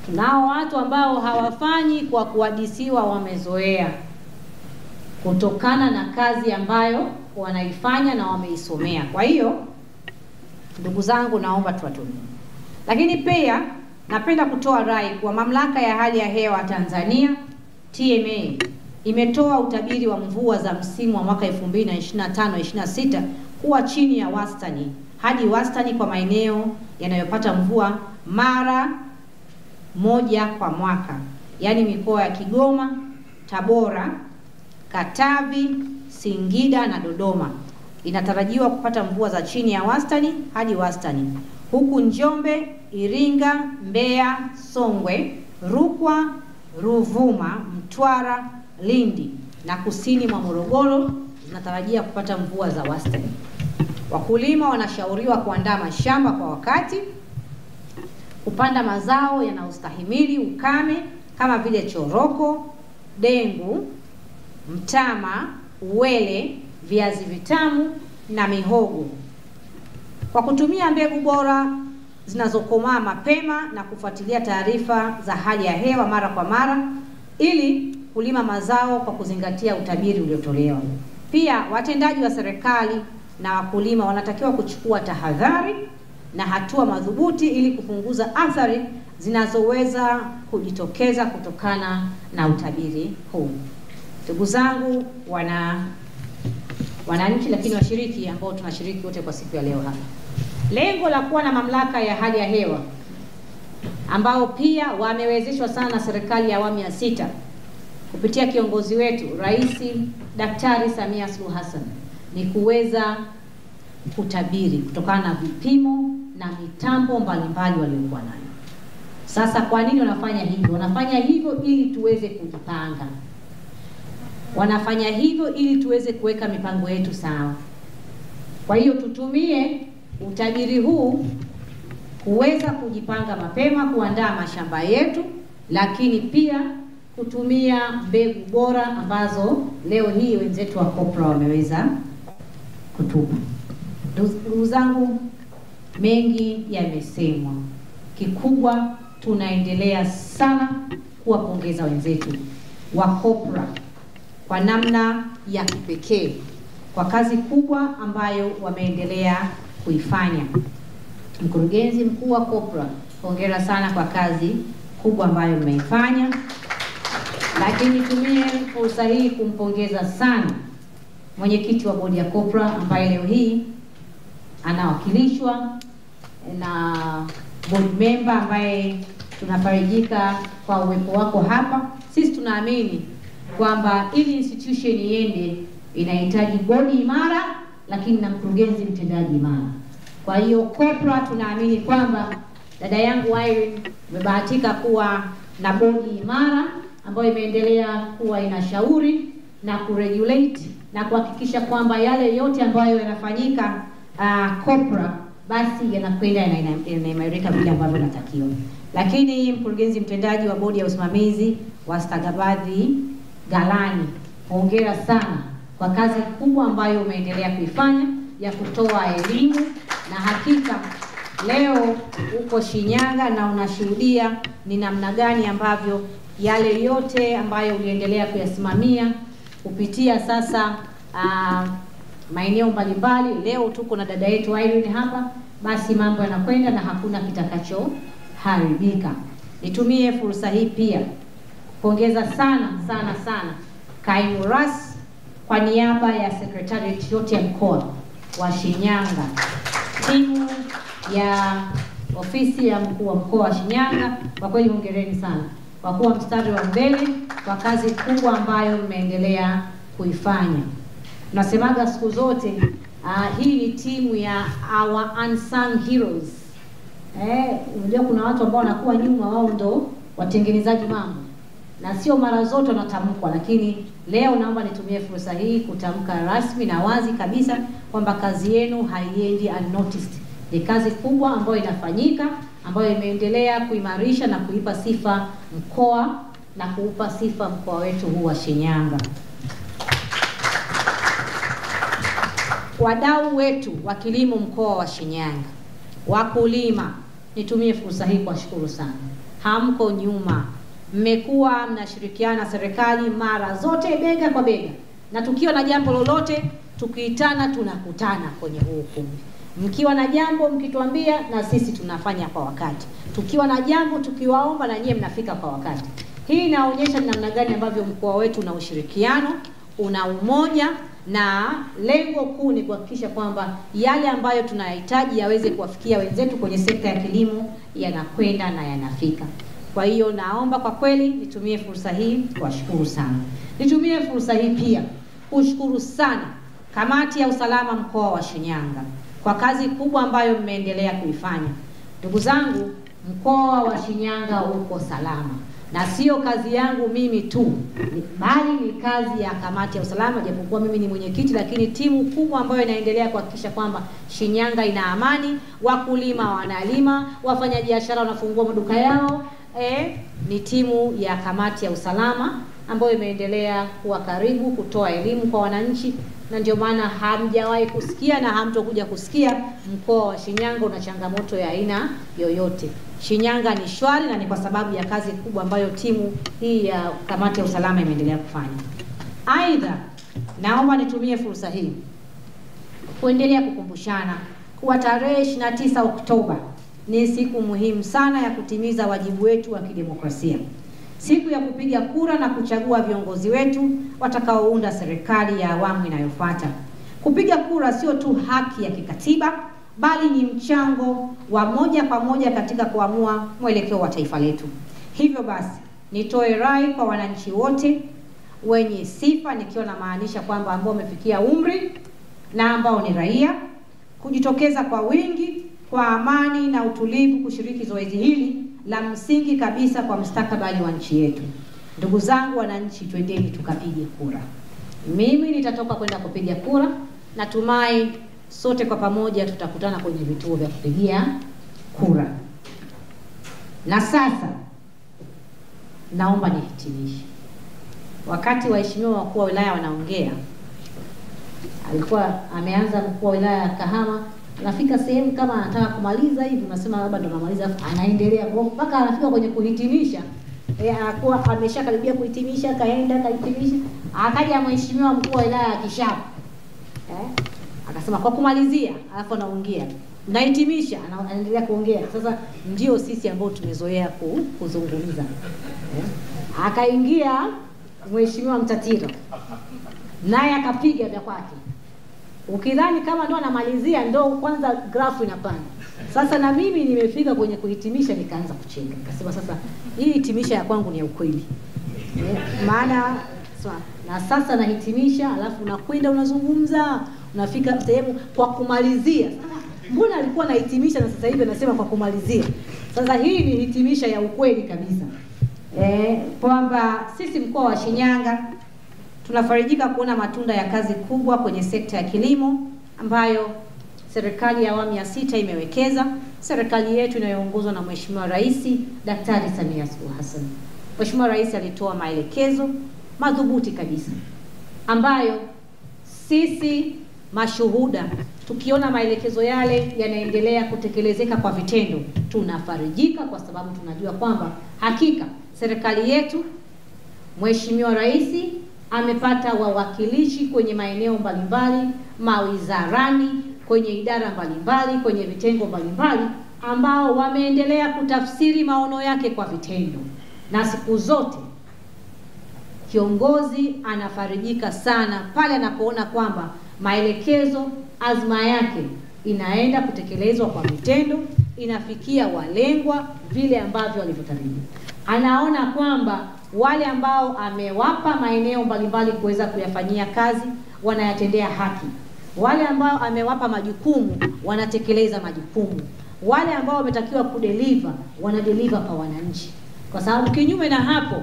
Tunao watu ambao hawafanyi kwa kuhadisiwa, wamezoea kutokana na kazi ambayo wanaifanya na wameisomea. Kwa hiyo ndugu zangu, naomba tuwatumie. Lakini pia napenda kutoa rai kwa Mamlaka ya Hali ya Hewa Tanzania TMA imetoa utabiri wa mvua za msimu wa mwaka 2025-26 kuwa chini ya wastani hadi wastani kwa maeneo yanayopata mvua mara moja kwa mwaka, yaani mikoa ya Kigoma, Tabora, Katavi, Singida na Dodoma inatarajiwa kupata mvua za chini ya wastani hadi wastani, huku Njombe, Iringa, Mbeya, Songwe, Rukwa, Ruvuma, Mtwara, Lindi na kusini mwa Morogoro zinatarajia kupata mvua za wastani. Wakulima wanashauriwa kuandaa mashamba kwa wakati, kupanda mazao yanayostahimili ukame kama vile choroko, dengu, mtama, uwele, viazi vitamu na mihogo, kwa kutumia mbegu bora zinazokomaa mapema na kufuatilia taarifa za hali ya hewa mara kwa mara ili kulima mazao kwa kuzingatia utabiri uliotolewa. Pia watendaji wa serikali na wakulima wanatakiwa kuchukua tahadhari na hatua madhubuti ili kupunguza athari zinazoweza kujitokeza kutokana na utabiri huu. Ndugu zangu wananchi, lakini washiriki ambao tunashiriki wote kwa siku ya leo hapa, lengo la kuwa na mamlaka ya hali ya hewa ambao pia wamewezeshwa sana na serikali ya awamu ya 6 kupitia kiongozi wetu Rais Daktari Samia Suluhu Hassan, ni kuweza kutabiri kutokana na vipimo na mitambo mbalimbali waliokuwa nayo. Sasa kwa nini wanafanya hivyo? Wanafanya hivyo ili tuweze kujipanga. Wanafanya hivyo ili tuweze kuweka mipango yetu sawa. Kwa hiyo tutumie utabiri huu kuweza kujipanga mapema, kuandaa mashamba yetu, lakini pia kutumia mbegu bora ambazo leo hii wenzetu wa COPRA wameweza kutupa. Ndugu zangu, mengi yamesemwa. Kikubwa tunaendelea sana kuwapongeza wenzetu wa COPRA kwa namna ya kipekee kwa kazi kubwa ambayo wameendelea kuifanya. Mkurugenzi mkuu wa COPRA, hongera sana kwa kazi kubwa ambayo mmeifanya. Lakini tumie fursa hii kumpongeza sana mwenyekiti wa bodi ya COPRA ambaye leo hii anawakilishwa na board member ambaye tunafarijika kwa uwepo wako hapa. Sisi tunaamini kwamba ili institution iende inahitaji bodi imara, lakini na mkurugenzi mtendaji imara. Kwa hiyo COPRA tunaamini kwamba dada yangu Irene umebahatika kuwa na bodi imara ambayo imeendelea kuwa inashauri na kuregulate na kuhakikisha kwamba yale yote ambayo yanafanyika COPRA basi yanakwenda yanaimarika vile ambavyo inatakiwa. Lakini mkurugenzi mtendaji wa bodi ya usimamizi wa stakabadhi ghalani, hongera sana kwa kazi kubwa ambayo umeendelea kuifanya ya kutoa elimu, na hakika leo uko Shinyanga na unashuhudia ni namna gani ambavyo yale yote ambayo uliendelea kuyasimamia kupitia sasa maeneo mbalimbali. Leo tuko na dada yetu Irene hapa, basi mambo yanakwenda na hakuna kitakachoharibika. Nitumie fursa hii pia pongeza sana sana sana Kaimu Ras kwa niaba ya secretariat yote ya mkoa wa Shinyanga, timu ya ofisi ya mkuu wa mkoa wa Shinyanga. Kwa kweli hongereni sana kwa kuwa mstari wa mbele kwa kazi kubwa ambayo mmeendelea kuifanya. Tunasemaga siku zote hii ni timu ya our unsung heroes. Unajua kuna watu ambao wanakuwa nyuma, wao ndo watengenezaji mambo na sio mara zote wanatamkwa, lakini leo naomba nitumie fursa hii kutamka rasmi na wazi kabisa kwamba kazi yenu haiendi unnoticed. Ni kazi kubwa ambayo inafanyika, ambayo imeendelea kuimarisha na kuipa sifa mkoa na kuupa sifa mkoa wetu huu wa Shinyanga. Wadau wetu wa kilimo mkoa wa Shinyanga, wakulima, nitumie fursa hii kuwashukuru sana. Hamko nyuma, mmekuwa mnashirikiana serikali mara zote bega kwa bega, na tukiwa na jambo lolote tukiitana tunakutana kwenye huu ukumbi. Mkiwa na jambo mkituambia, na sisi tunafanya kwa wakati. Tukiwa na jambo tukiwaomba, na nyie mnafika kwa wakati. Hii inaonyesha namna gani ambavyo mkoa wetu una ushirikiano, una umoja, na lengo kuu ni kuhakikisha kwamba yale ambayo tunayahitaji yaweze kuwafikia wenzetu kwenye sekta ya kilimo yanakwenda na yanafika. Kwa hiyo naomba kwa kweli nitumie fursa hii kuwashukuru sana. Nitumie fursa hii pia kushukuru sana kamati ya usalama mkoa wa Shinyanga kwa kazi kubwa ambayo mmeendelea kuifanya. Ndugu zangu, mkoa wa Shinyanga uko salama. Na sio kazi yangu mimi tu, bali ni kazi ya kamati ya usalama. Japokuwa mimi ni mwenyekiti, lakini timu kubwa ambayo inaendelea kuhakikisha kwamba Shinyanga ina amani, wakulima wanalima, wafanyabiashara wanafungua maduka yao, ni timu ya kamati ya usalama ambayo imeendelea kuwa karibu kutoa elimu kwa wananchi, na ndio maana hamjawahi kusikia na hamtokuja kusikia mkoa wa Shinyanga una changamoto ya aina yoyote. Shinyanga ni shwari, na ni kwa sababu ya kazi kubwa ambayo timu hii ya kamati ya usalama imeendelea kufanya. Aidha, naomba nitumie fursa hii kuendelea kukumbushana kuwa tarehe 29 Oktoba ni siku muhimu sana ya kutimiza wajibu wetu wa kidemokrasia. Siku ya kupiga kura na kuchagua viongozi wetu watakaounda serikali ya awamu inayofuata. Kupiga kura sio tu haki ya kikatiba, bali ni mchango wa moja kwa moja katika kuamua mwelekeo wa taifa letu. Hivyo basi, nitoe rai kwa wananchi wote wenye sifa, nikiwa namaanisha kwamba ambao wamefikia umri na ambao ni raia, kujitokeza kwa wingi, kwa amani na utulivu kushiriki zoezi hili la msingi kabisa kwa mustakabali wa nchi yetu. Ndugu zangu wananchi, twendeni tukapige kura. Mimi nitatoka kwenda kupiga kura. Natumai sote kwa pamoja tutakutana kwenye vituo vya kupigia kura. Na sasa naomba nihitimishe. Wakati waheshimiwa wakuu wa wilaya wanaongea, alikuwa ameanza mkuu wa wilaya ya Kahama, anafika sehemu kama anataka kumaliza hivi, unasema labda ndo namaliza, anaendelea mpaka anafika kwenye kuhitimisha. Anakuwa ameshakaribia kuhitimisha, kaenda kahitimisha. Akaja mheshimiwa mkuu wa wilaya ya Kishapu. Akasema kwa kumalizia, alafu anaongea, nahitimisha, anaendelea kuongea. Sasa ndio sisi ambao tumezoea kuzungumza. Akaingia mheshimiwa Mtatiro, naye akapiga vya kwake. Ukidhani kama ndo anamalizia, ndo kwanza grafu inapanda. Sasa na mimi nimefika kwenye kuhitimisha, nikaanza kucheka. Nikasema sasa hii hitimisha ya kwangu ni ya ukweli. Maana na sasa nahitimisha, alafu unakwenda unazungumza, unafika sehemu kwa kumalizia. Mbona alikuwa anahitimisha na sasa hivi anasema kwa kumalizia? Sasa hii ni hitimisha ya ukweli kabisa. Kwamba sisi mkoa wa Shinyanga tunafarijika kuona matunda ya kazi kubwa kwenye sekta ya kilimo ambayo serikali ya awamu ya 6 imewekeza, serikali yetu inayoongozwa na Mheshimiwa Rais Daktari Samia Suluhu Hassan. Mheshimiwa Rais alitoa maelekezo madhubuti kabisa ambayo sisi mashuhuda tukiona maelekezo yale yanaendelea kutekelezeka kwa vitendo, tunafarijika kwa sababu tunajua kwamba hakika serikali yetu, Mheshimiwa Rais amepata wawakilishi kwenye maeneo mbalimbali, mawizarani, kwenye idara mbalimbali, kwenye vitengo mbalimbali ambao wameendelea kutafsiri maono yake kwa vitendo. Na siku zote kiongozi anafarijika sana pale anapoona kwamba maelekezo, azma yake inaenda kutekelezwa kwa vitendo, inafikia walengwa vile ambavyo walivyotarajia. Anaona kwamba wale ambao amewapa maeneo mbalimbali kuweza kuyafanyia kazi wanayatendea haki. Wale ambao amewapa majukumu wanatekeleza majukumu. Wale ambao wametakiwa kudeliver wanadeliver kwa wananchi. Kwa sababu kinyume na hapo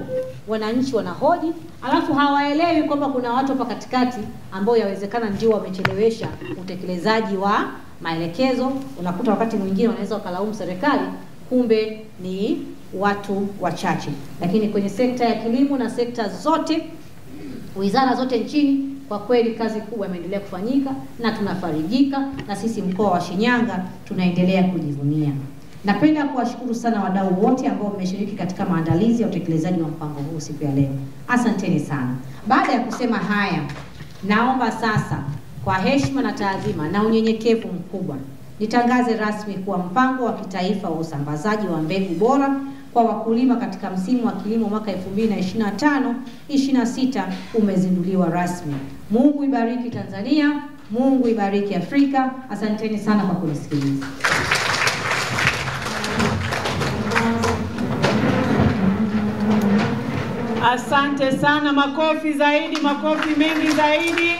wananchi wanahoji, alafu hawaelewi kwamba kuna watu hapa katikati ambao yawezekana ndio wamechelewesha utekelezaji wa maelekezo. Unakuta wakati mwingine wanaweza wakalaumu serikali, kumbe ni watu wachache. Lakini kwenye sekta ya kilimo na sekta zote, wizara zote nchini, kwa kweli kazi kubwa imeendelea kufanyika na tunafarijika, na sisi mkoa wa Shinyanga tunaendelea kujivunia. Napenda kuwashukuru sana wadau wote ambao mmeshiriki katika maandalizi ya utekelezaji wa mpango huu siku ya leo. Asanteni sana. Baada ya kusema haya, naomba sasa kwa heshima na taadhima na unyenyekevu mkubwa nitangaze rasmi kuwa mpango wa kitaifa wa usambazaji wa mbegu bora kwa wakulima katika msimu wa kilimo mwaka 2025-26 umezinduliwa rasmi. Mungu ibariki Tanzania, Mungu ibariki Afrika. Asanteni sana kwa kunisikiliza. Asante sana, makofi zaidi, makofi mengi zaidi.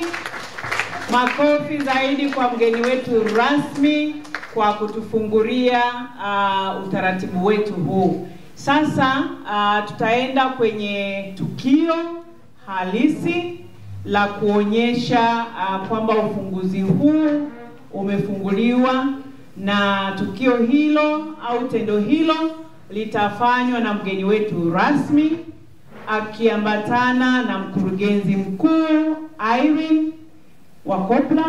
Makofi zaidi kwa mgeni wetu rasmi kwa kutufungulia utaratibu wetu huu. Sasa tutaenda kwenye tukio halisi la kuonyesha kwamba ufunguzi huu umefunguliwa, na tukio hilo au tendo hilo litafanywa na mgeni wetu rasmi akiambatana na mkurugenzi mkuu Irene wa COPRA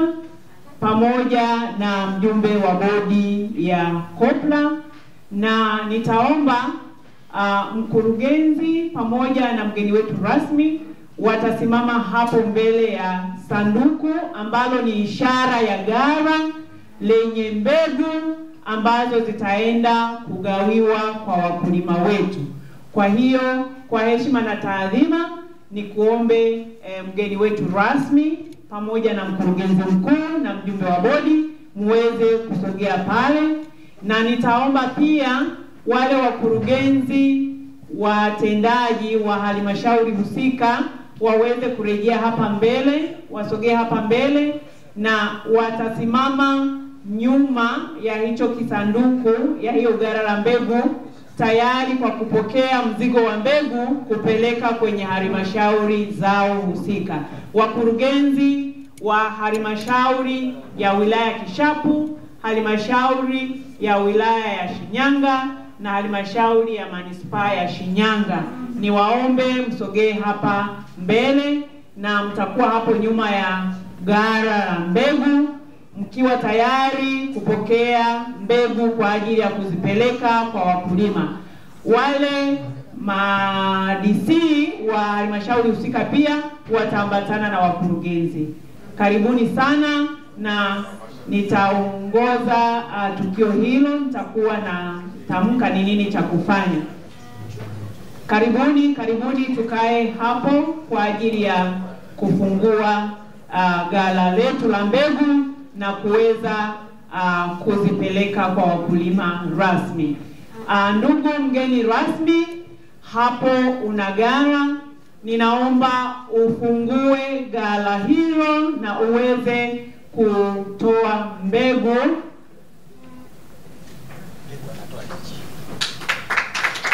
pamoja na mjumbe wa bodi ya COPRA, na nitaomba mkurugenzi pamoja na mgeni wetu rasmi watasimama hapo mbele ya sanduku ambalo ni ishara ya gara lenye mbegu ambazo zitaenda kugawiwa kwa wakulima wetu. Kwa hiyo, kwa heshima na taadhima, nikuombe mgeni wetu rasmi pamoja na mkurugenzi mkuu na mjumbe wa bodi muweze kusogea pale, na nitaomba pia wale wakurugenzi watendaji wa halmashauri husika waweze kurejea hapa mbele, wasogee hapa mbele, na watasimama nyuma ya hicho kisanduku, ya hiyo ghala la mbegu, tayari kwa kupokea mzigo wa mbegu kupeleka kwenye halmashauri zao husika. Wakurugenzi wa halmashauri ya wilaya Kishapu, halmashauri ya wilaya ya Shinyanga na halmashauri ya manispaa ya Shinyanga, niwaombe msogee hapa mbele, na mtakuwa hapo nyuma ya ghala la mbegu mkiwa tayari kupokea mbegu kwa ajili ya kuzipeleka kwa wakulima. Wale ma DC wa halmashauri husika pia wataambatana na wakurugenzi. Karibuni sana, na nitaongoza tukio hilo, nitakuwa na tamka ni nini cha kufanya. Karibuni, karibuni tukae hapo kwa ajili ya kufungua ghala letu la mbegu na kuweza kuzipeleka kwa wakulima rasmi. Ndugu mgeni rasmi, hapo una ghala, ninaomba ufungue ghala hilo na uweze kutoa mbegu.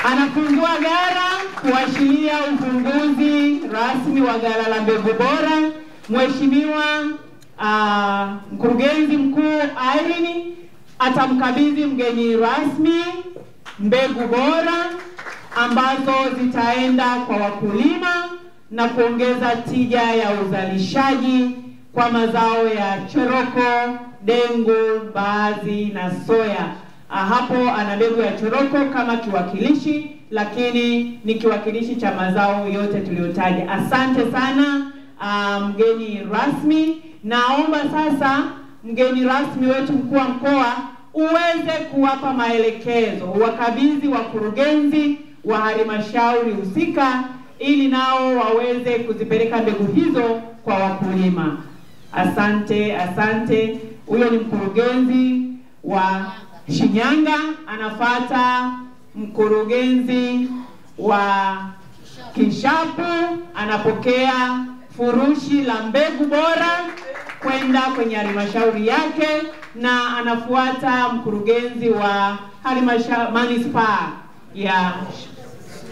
Anafungua ghala kuashiria ufunguzi rasmi wa ghala la mbegu bora. Mheshimiwa mkurugenzi mkuu Irene atamkabidhi mgeni rasmi mbegu bora ambazo zitaenda kwa wakulima na kuongeza tija ya uzalishaji kwa mazao ya choroko, dengu, mbaazi na soya. Hapo ana mbegu ya choroko kama kiwakilishi, lakini ni kiwakilishi cha mazao yote tuliyotaja. Asante sana mgeni rasmi. Naomba sasa mgeni rasmi wetu mkuu wa mkoa uweze kuwapa maelekezo wakabidhi wakurugenzi wa halmashauri husika ili nao waweze kuzipeleka mbegu hizo kwa wakulima. Asante, asante. Huyo ni mkurugenzi wa Shinyanga, anafuata mkurugenzi wa Kishapu, anapokea furushi la mbegu bora kwenda kwenye halmashauri yake, na anafuata mkurugenzi wa manispaa ya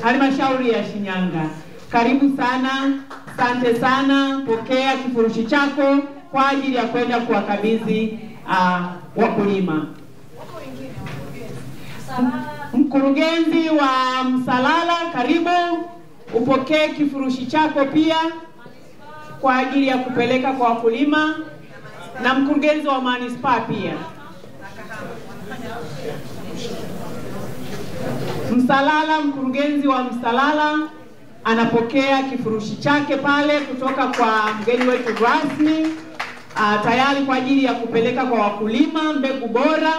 halmashauri ya Shinyanga. Karibu sana, asante sana. Pokea kifurushi chako kwa ajili ya kwenda kuwakabidhi wakulima. Mkurugenzi wa Msalala, karibu upokee kifurushi chako pia kwa ajili ya kupeleka kwa wakulima, na mkurugenzi wa manispaa pia. Msalala, mkurugenzi wa Msalala anapokea kifurushi chake pale kutoka kwa mgeni wetu rasmi, tayari kwa ajili ya kupeleka kwa wakulima mbegu bora.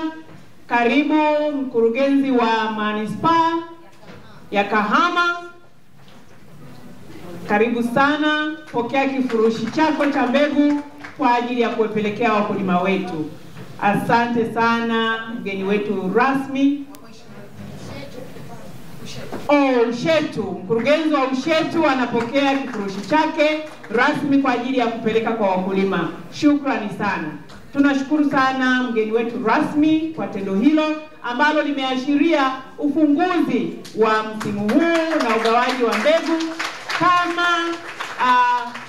Karibu mkurugenzi wa manispaa ya Kahama, karibu sana, pokea kifurushi chako cha mbegu kwa ajili ya kuwapelekea wakulima wetu. Asante sana mgeni wetu rasmi. Ushetu, mkurugenzi wa Ushetu anapokea kifurushi chake rasmi kwa ajili ya kupeleka kwa wakulima. Shukrani sana. Tunashukuru sana mgeni wetu rasmi kwa tendo hilo ambalo limeashiria ufunguzi wa msimu huu na ugawaji wa mbegu kama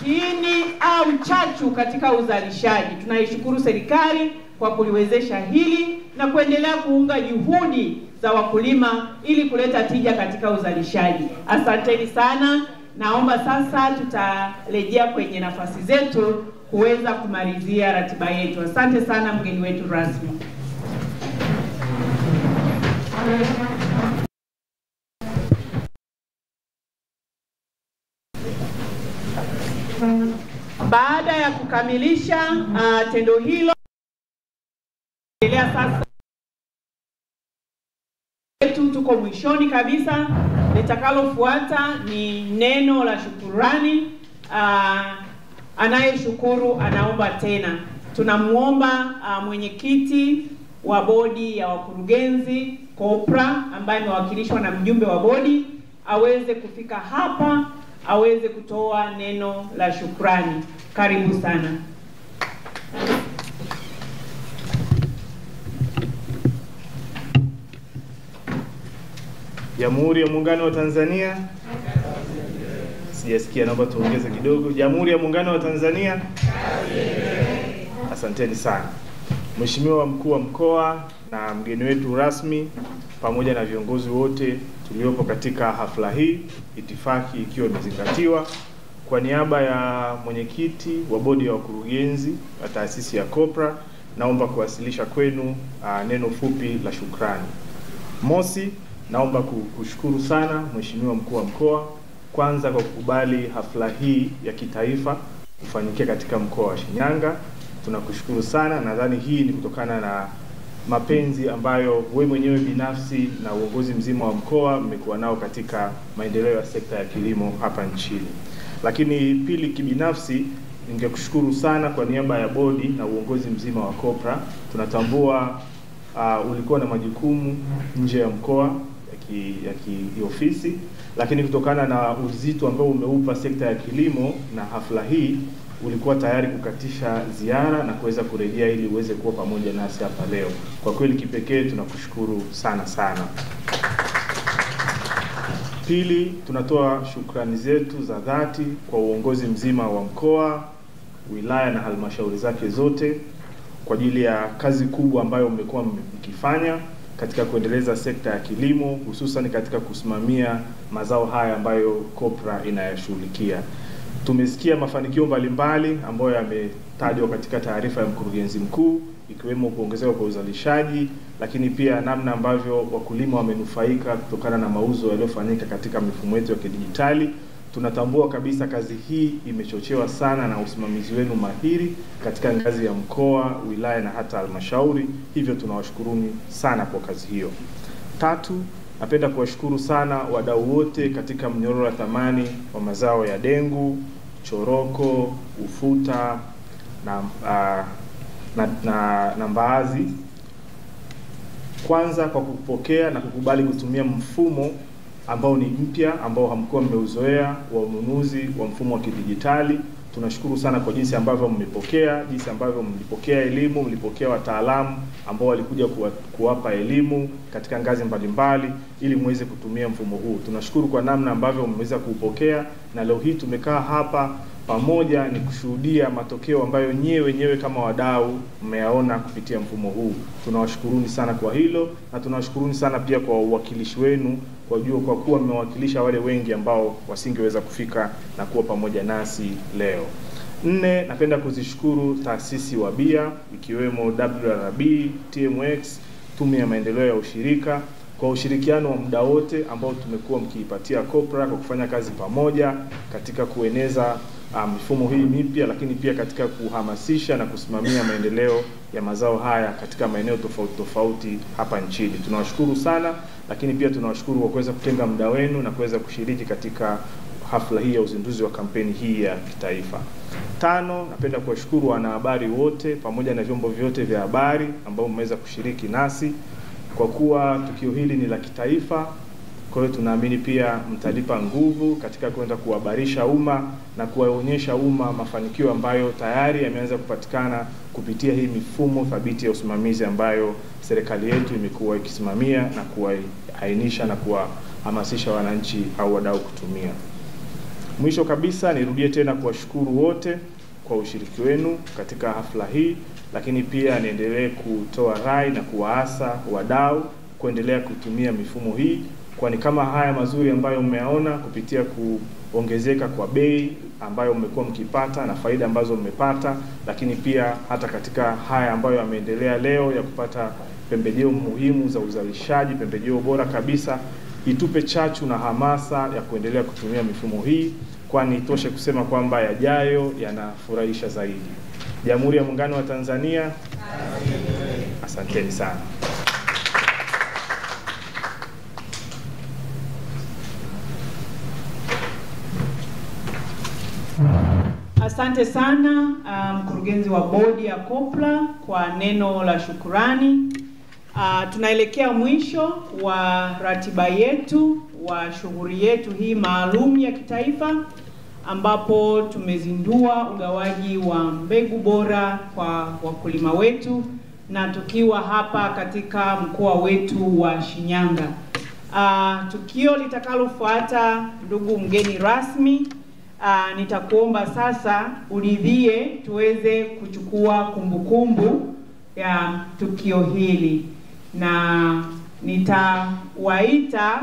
kiini au chachu katika uzalishaji. Tunaishukuru serikali kwa kuliwezesha hili na kuendelea kuunga juhudi za wakulima ili kuleta tija katika uzalishaji. Asanteni sana. Naomba sasa tutarejea kwenye nafasi zetu kuweza kumalizia ratiba yetu. Asante sana mgeni wetu rasmi. Baada ya kukamilisha tendo hilo, endelea sasa tuko mwishoni kabisa. Litakalofuata ni neno la shukurani. Anayeshukuru anaomba tena. Tunamwomba mwenyekiti wa bodi ya wakurugenzi COPRA ambaye amewakilishwa na mjumbe wa bodi aweze kufika hapa aweze kutoa neno la shukrani. Karibu sana. Jamhuri ya Muungano wa Tanzania. Sijasikia, naomba tuongeze kidogo. Jamhuri ya Muungano wa Tanzania. Asanteni sana. Mheshimiwa Mkuu wa Mkoa na mgeni wetu rasmi pamoja na viongozi wote tuliopo katika hafla hii, itifaki ikiwa imezingatiwa, kwa niaba ya mwenyekiti wa bodi ya wakurugenzi wa taasisi ya COPRA, naomba kuwasilisha kwenu neno fupi la shukrani. Mosi, naomba kushukuru sana Mheshimiwa Mkuu wa Mkoa kwanza kwa kukubali hafla hii ya kitaifa kufanyikia katika mkoa wa Shinyanga. Tunakushukuru sana. Nadhani hii ni kutokana na mapenzi ambayo wewe mwenyewe binafsi na uongozi mzima wa mkoa mmekuwa nao katika maendeleo ya sekta ya kilimo hapa nchini. Lakini pili, kibinafsi ningekushukuru sana kwa niaba ya bodi na uongozi mzima wa COPRA. Tunatambua ulikuwa na majukumu nje ya mkoa ya kiofisi, lakini kutokana na uzito ambao umeupa sekta ya kilimo na hafla hii, ulikuwa tayari kukatisha ziara na kuweza kurejea ili uweze kuwa pamoja nasi hapa leo. Kwa kweli kipekee tunakushukuru sana sana. Pili, tunatoa shukrani zetu za dhati kwa uongozi mzima wa mkoa, wilaya na halmashauri zake zote kwa ajili ya kazi kubwa ambayo mmekuwa mkifanya katika kuendeleza sekta ya kilimo, hususan katika kusimamia mazao haya ambayo COPRA inayashughulikia. Tumesikia mafanikio mbalimbali ambayo yametajwa katika taarifa ya mkurugenzi mkuu, ikiwemo kuongezeka kwa uzalishaji, lakini pia namna ambavyo wakulima wamenufaika kutokana na mauzo yaliyofanyika katika mifumo yetu ya kidijitali. Tunatambua kabisa kazi hii imechochewa sana na usimamizi wenu mahiri katika ngazi ya mkoa, wilaya na hata halmashauri, hivyo tunawashukuruni sana kwa kazi hiyo. Tatu, napenda kuwashukuru sana wadau wote katika mnyororo wa thamani wa mazao ya dengu, choroko, ufuta na mbaazi. Kwanza kwa kupokea na kukubali kutumia mfumo ambao ni mpya, ambao hamkuwa mmeuzoea, wa ununuzi wa mfumo wa kidijitali. Tunashukuru sana kwa jinsi ambavyo mmepokea, jinsi ambavyo mlipokea elimu, mlipokea wataalamu ambao walikuja kuwapa elimu katika ngazi mbalimbali ili muweze kutumia mfumo huu. Tunashukuru kwa namna ambavyo mmeweza kuupokea, na leo hii tumekaa hapa pamoja ni kushuhudia matokeo ambayo nyewe wenyewe kama wadau mmeyaona kupitia mfumo huu. Tunawashukuruni sana kwa hilo, na tunawashukuruni sana pia kwa uwakilishi wenu, kwa kuwa mmewakilisha wale wengi ambao wasingeweza kufika na kuwa pamoja nasi leo. Nne, napenda kuzishukuru taasisi wabia ikiwemo WRB, TMX, Tume ya Maendeleo ya Ushirika kwa ushirikiano wa muda wote ambao tumekuwa mkiipatia COPRA kwa kufanya kazi pamoja katika kueneza mifumo hii mipya, lakini pia katika kuhamasisha na kusimamia maendeleo ya mazao haya katika maeneo tofauti tofauti hapa nchini. Tunawashukuru sana, lakini pia tunawashukuru kwa kuweza kutenga muda wenu na kuweza kushiriki katika hafla hii ya uzinduzi wa kampeni hii ya kitaifa. Tano, napenda kuwashukuru wanahabari wote pamoja na vyombo vyote vya habari ambao mmeweza kushiriki nasi, kwa kuwa tukio hili ni la kitaifa. Kwa hiyo tunaamini pia mtalipa nguvu katika kwenda kuhabarisha umma na kuwaonyesha umma mafanikio ambayo tayari yameanza kupatikana kupitia hii mifumo thabiti ya usimamizi ambayo serikali yetu imekuwa ikisimamia na kuwaainisha na kuwahamasisha wananchi au wadau kutumia. Mwisho kabisa, nirudie tena kuwashukuru wote kwa ushiriki wenu katika hafla hii, lakini pia niendelee kutoa rai na kuwaasa wadau kuendelea kutumia mifumo hii, kwani kama haya mazuri ambayo mmeyaona kupitia kuongezeka kwa bei ambayo mmekuwa mkipata na faida ambazo mmepata, lakini pia hata katika haya ambayo yameendelea leo ya kupata pembejeo muhimu za uzalishaji, pembejeo bora kabisa, itupe chachu na hamasa ya kuendelea kutumia mifumo hii, kwani itoshe kusema kwamba yajayo yanafurahisha zaidi. Jamhuri ya Muungano wa Tanzania. Asanteni sana. Asante sana mkurugenzi wa bodi ya COPRA kwa neno la shukurani. Tunaelekea mwisho wa ratiba yetu wa shughuli yetu hii maalum ya kitaifa, ambapo tumezindua ugawaji wa mbegu bora kwa wakulima wetu na tukiwa hapa katika mkoa wetu wa Shinyanga. Tukio litakalofuata, ndugu mgeni rasmi, nitakuomba sasa uridhie tuweze kuchukua kumbukumbu ya tukio hili, na nitawaita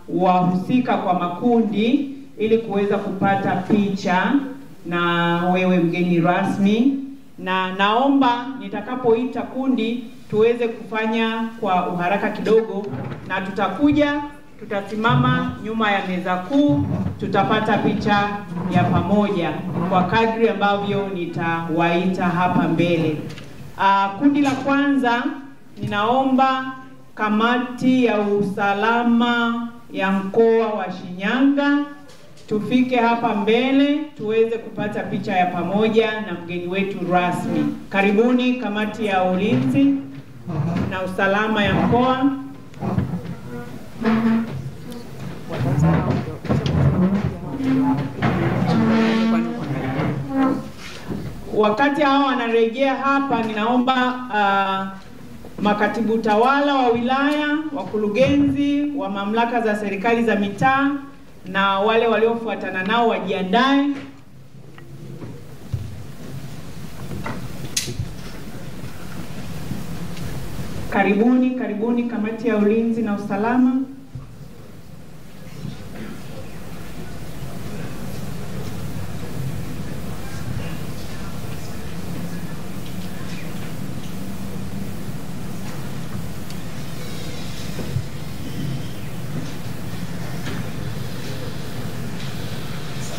wahusika kwa makundi ili kuweza kupata picha na wewe mgeni rasmi, na naomba nitakapoita kundi tuweze kufanya kwa uharaka kidogo, na tutakuja tutasimama nyuma ya meza kuu, tutapata picha ya pamoja kwa kadri ambavyo nitawaita hapa mbele. Kundi la kwanza, ninaomba kamati ya usalama ya mkoa wa Shinyanga tufike hapa mbele tuweze kupata picha ya pamoja na mgeni wetu rasmi. Karibuni kamati ya ulinzi na usalama ya mkoa. Wakati hao wanarejea hapa, ninaomba makatibu tawala wa wilaya, wakurugenzi wa mamlaka za serikali za mitaa na wale waliofuatana nao wajiandae. Karibuni, karibuni kamati ya ulinzi na usalama.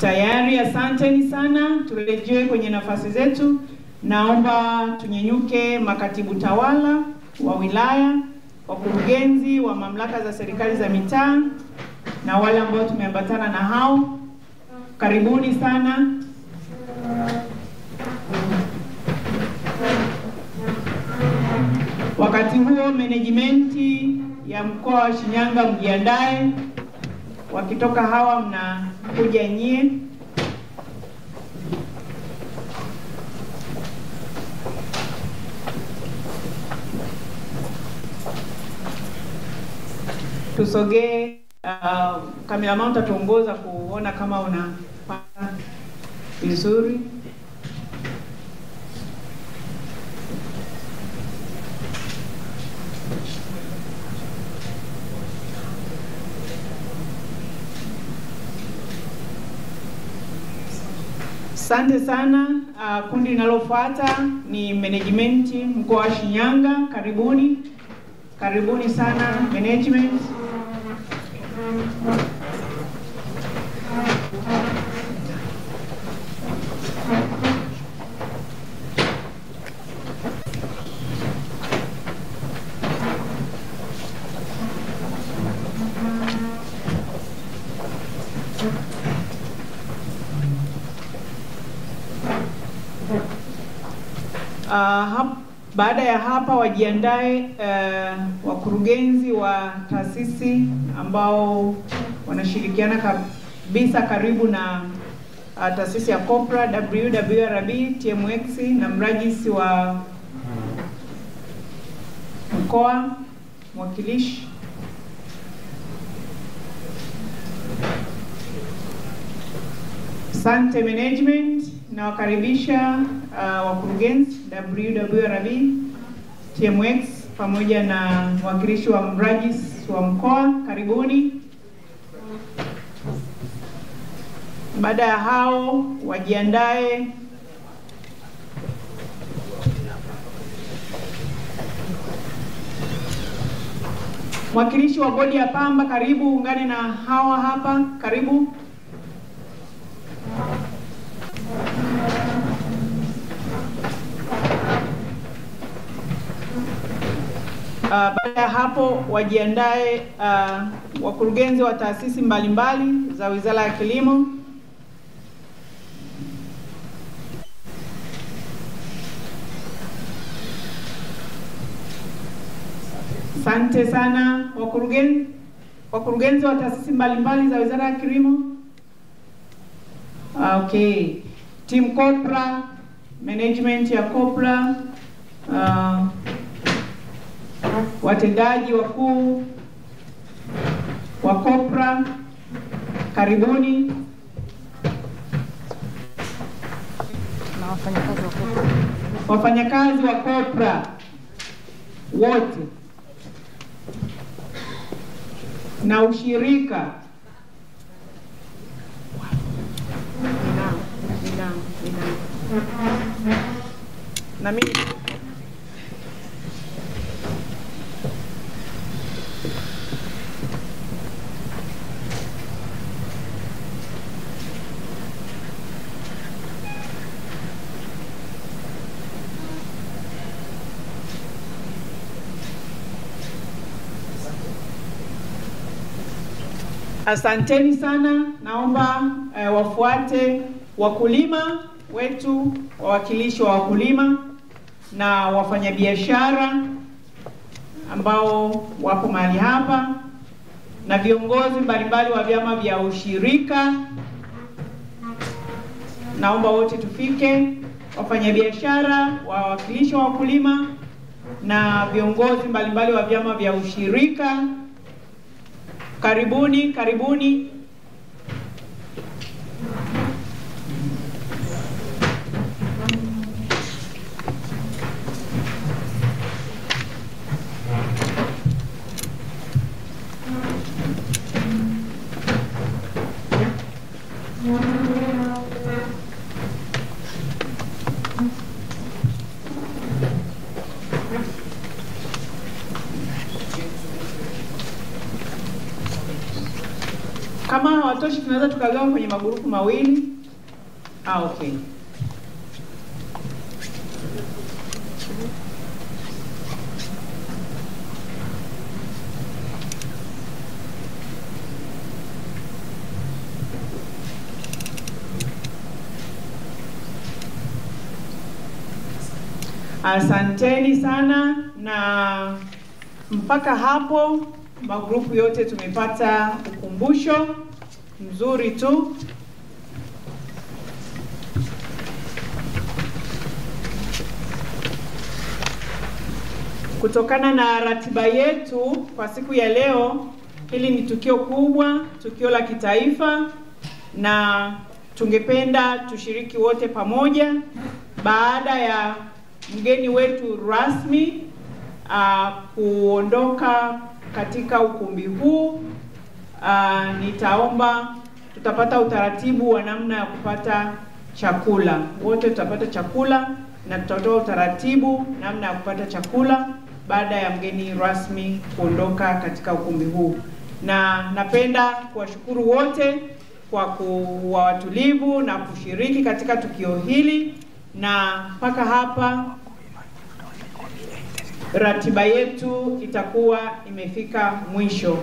Tayari, asanteni sana. Turejee kwenye nafasi zetu. Naomba tunyenyuke makatibu tawala wa wilaya, wakurugenzi wa mamlaka za serikali za mitaa na wale ambao tumeambatana na hao. Karibuni sana. Wakati huo management ya mkoa wa Shinyanga mjiandae. Wakitoka hawa mnakuja nyie. Tusogee. Cameraman utatuongoza kuona kama unapata vizuri. Asante sana. Kundi linalofuata ni management mkoa wa Shinyanga. Karibuni. Karibuni sana management. Baada ya hapa wajiandae wakurugenzi wa taasisi ambao wanashirikiana kabisa karibu na taasisi ya COPRA, WWRB, TMX na mrajisi wa mkoa mwakilishi. Sante management, nawakaribisha wakurugenzi WWRB, TMX pamoja na mwakilishi wa mrajis wa mkoa. Karibuni. Baada ya hao wajiandae mwakilishi wa bodi ya pamba, karibu ungane na hawa hapa, karibu. Baada ya hapo wajiandae wakurugenzi wa taasisi mbalimbali za Wizara ya Kilimo. Asante sana wakurugenzi wa taasisi mbalimbali za Wizara ya Kilimo. Okay. Team COPRA, management ya COPRA, watendaji wakuu wa COPRA, karibuni. Na wafanyakazi wa COPRA. Wafanyakazi wa COPRA wote na ushirika. Na mimi asanteni sana. Naomba wafuate wakulima wetu, wawakilishi wa wakulima na wafanyabiashara ambao wapo mahali hapa na viongozi mbalimbali wa vyama vya ushirika. Naomba wote tufike, wafanyabiashara, wawakilishi wa wakulima na viongozi mbalimbali wa vyama vya ushirika. Karibuni, karibuni. Kama hawatoshi tunaweza tukagawa kwenye magrupu mawili. Okay. Asanteni sana, na mpaka hapo magrupu yote tumepata ukumbusho mzuri tu. Kutokana na ratiba yetu kwa siku ya leo, hili ni tukio kubwa, tukio la kitaifa, na tungependa tushiriki wote pamoja. Baada ya mgeni wetu rasmi kuondoka katika ukumbi huu, nitaomba tutapata utaratibu wa namna ya kupata chakula. Wote tutapata chakula na tutatoa utaratibu namna ya kupata chakula baada ya mgeni rasmi kuondoka katika ukumbi huu. Na napenda kuwashukuru wote kwa kuwa watulivu na kushiriki katika tukio hili, na mpaka hapa ratiba yetu itakuwa imefika mwisho.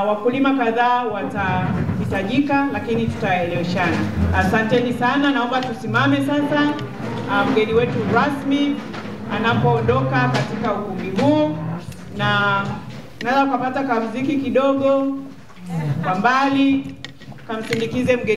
Wakulima kadhaa watahitajika, lakini tutaeleweshana. Asanteni sana, naomba tusimame sasa mgeni wetu rasmi anapoondoka katika ukumbi huu, na naweza kupata kamziki kidogo kwa mbali kamsindikize mgeni.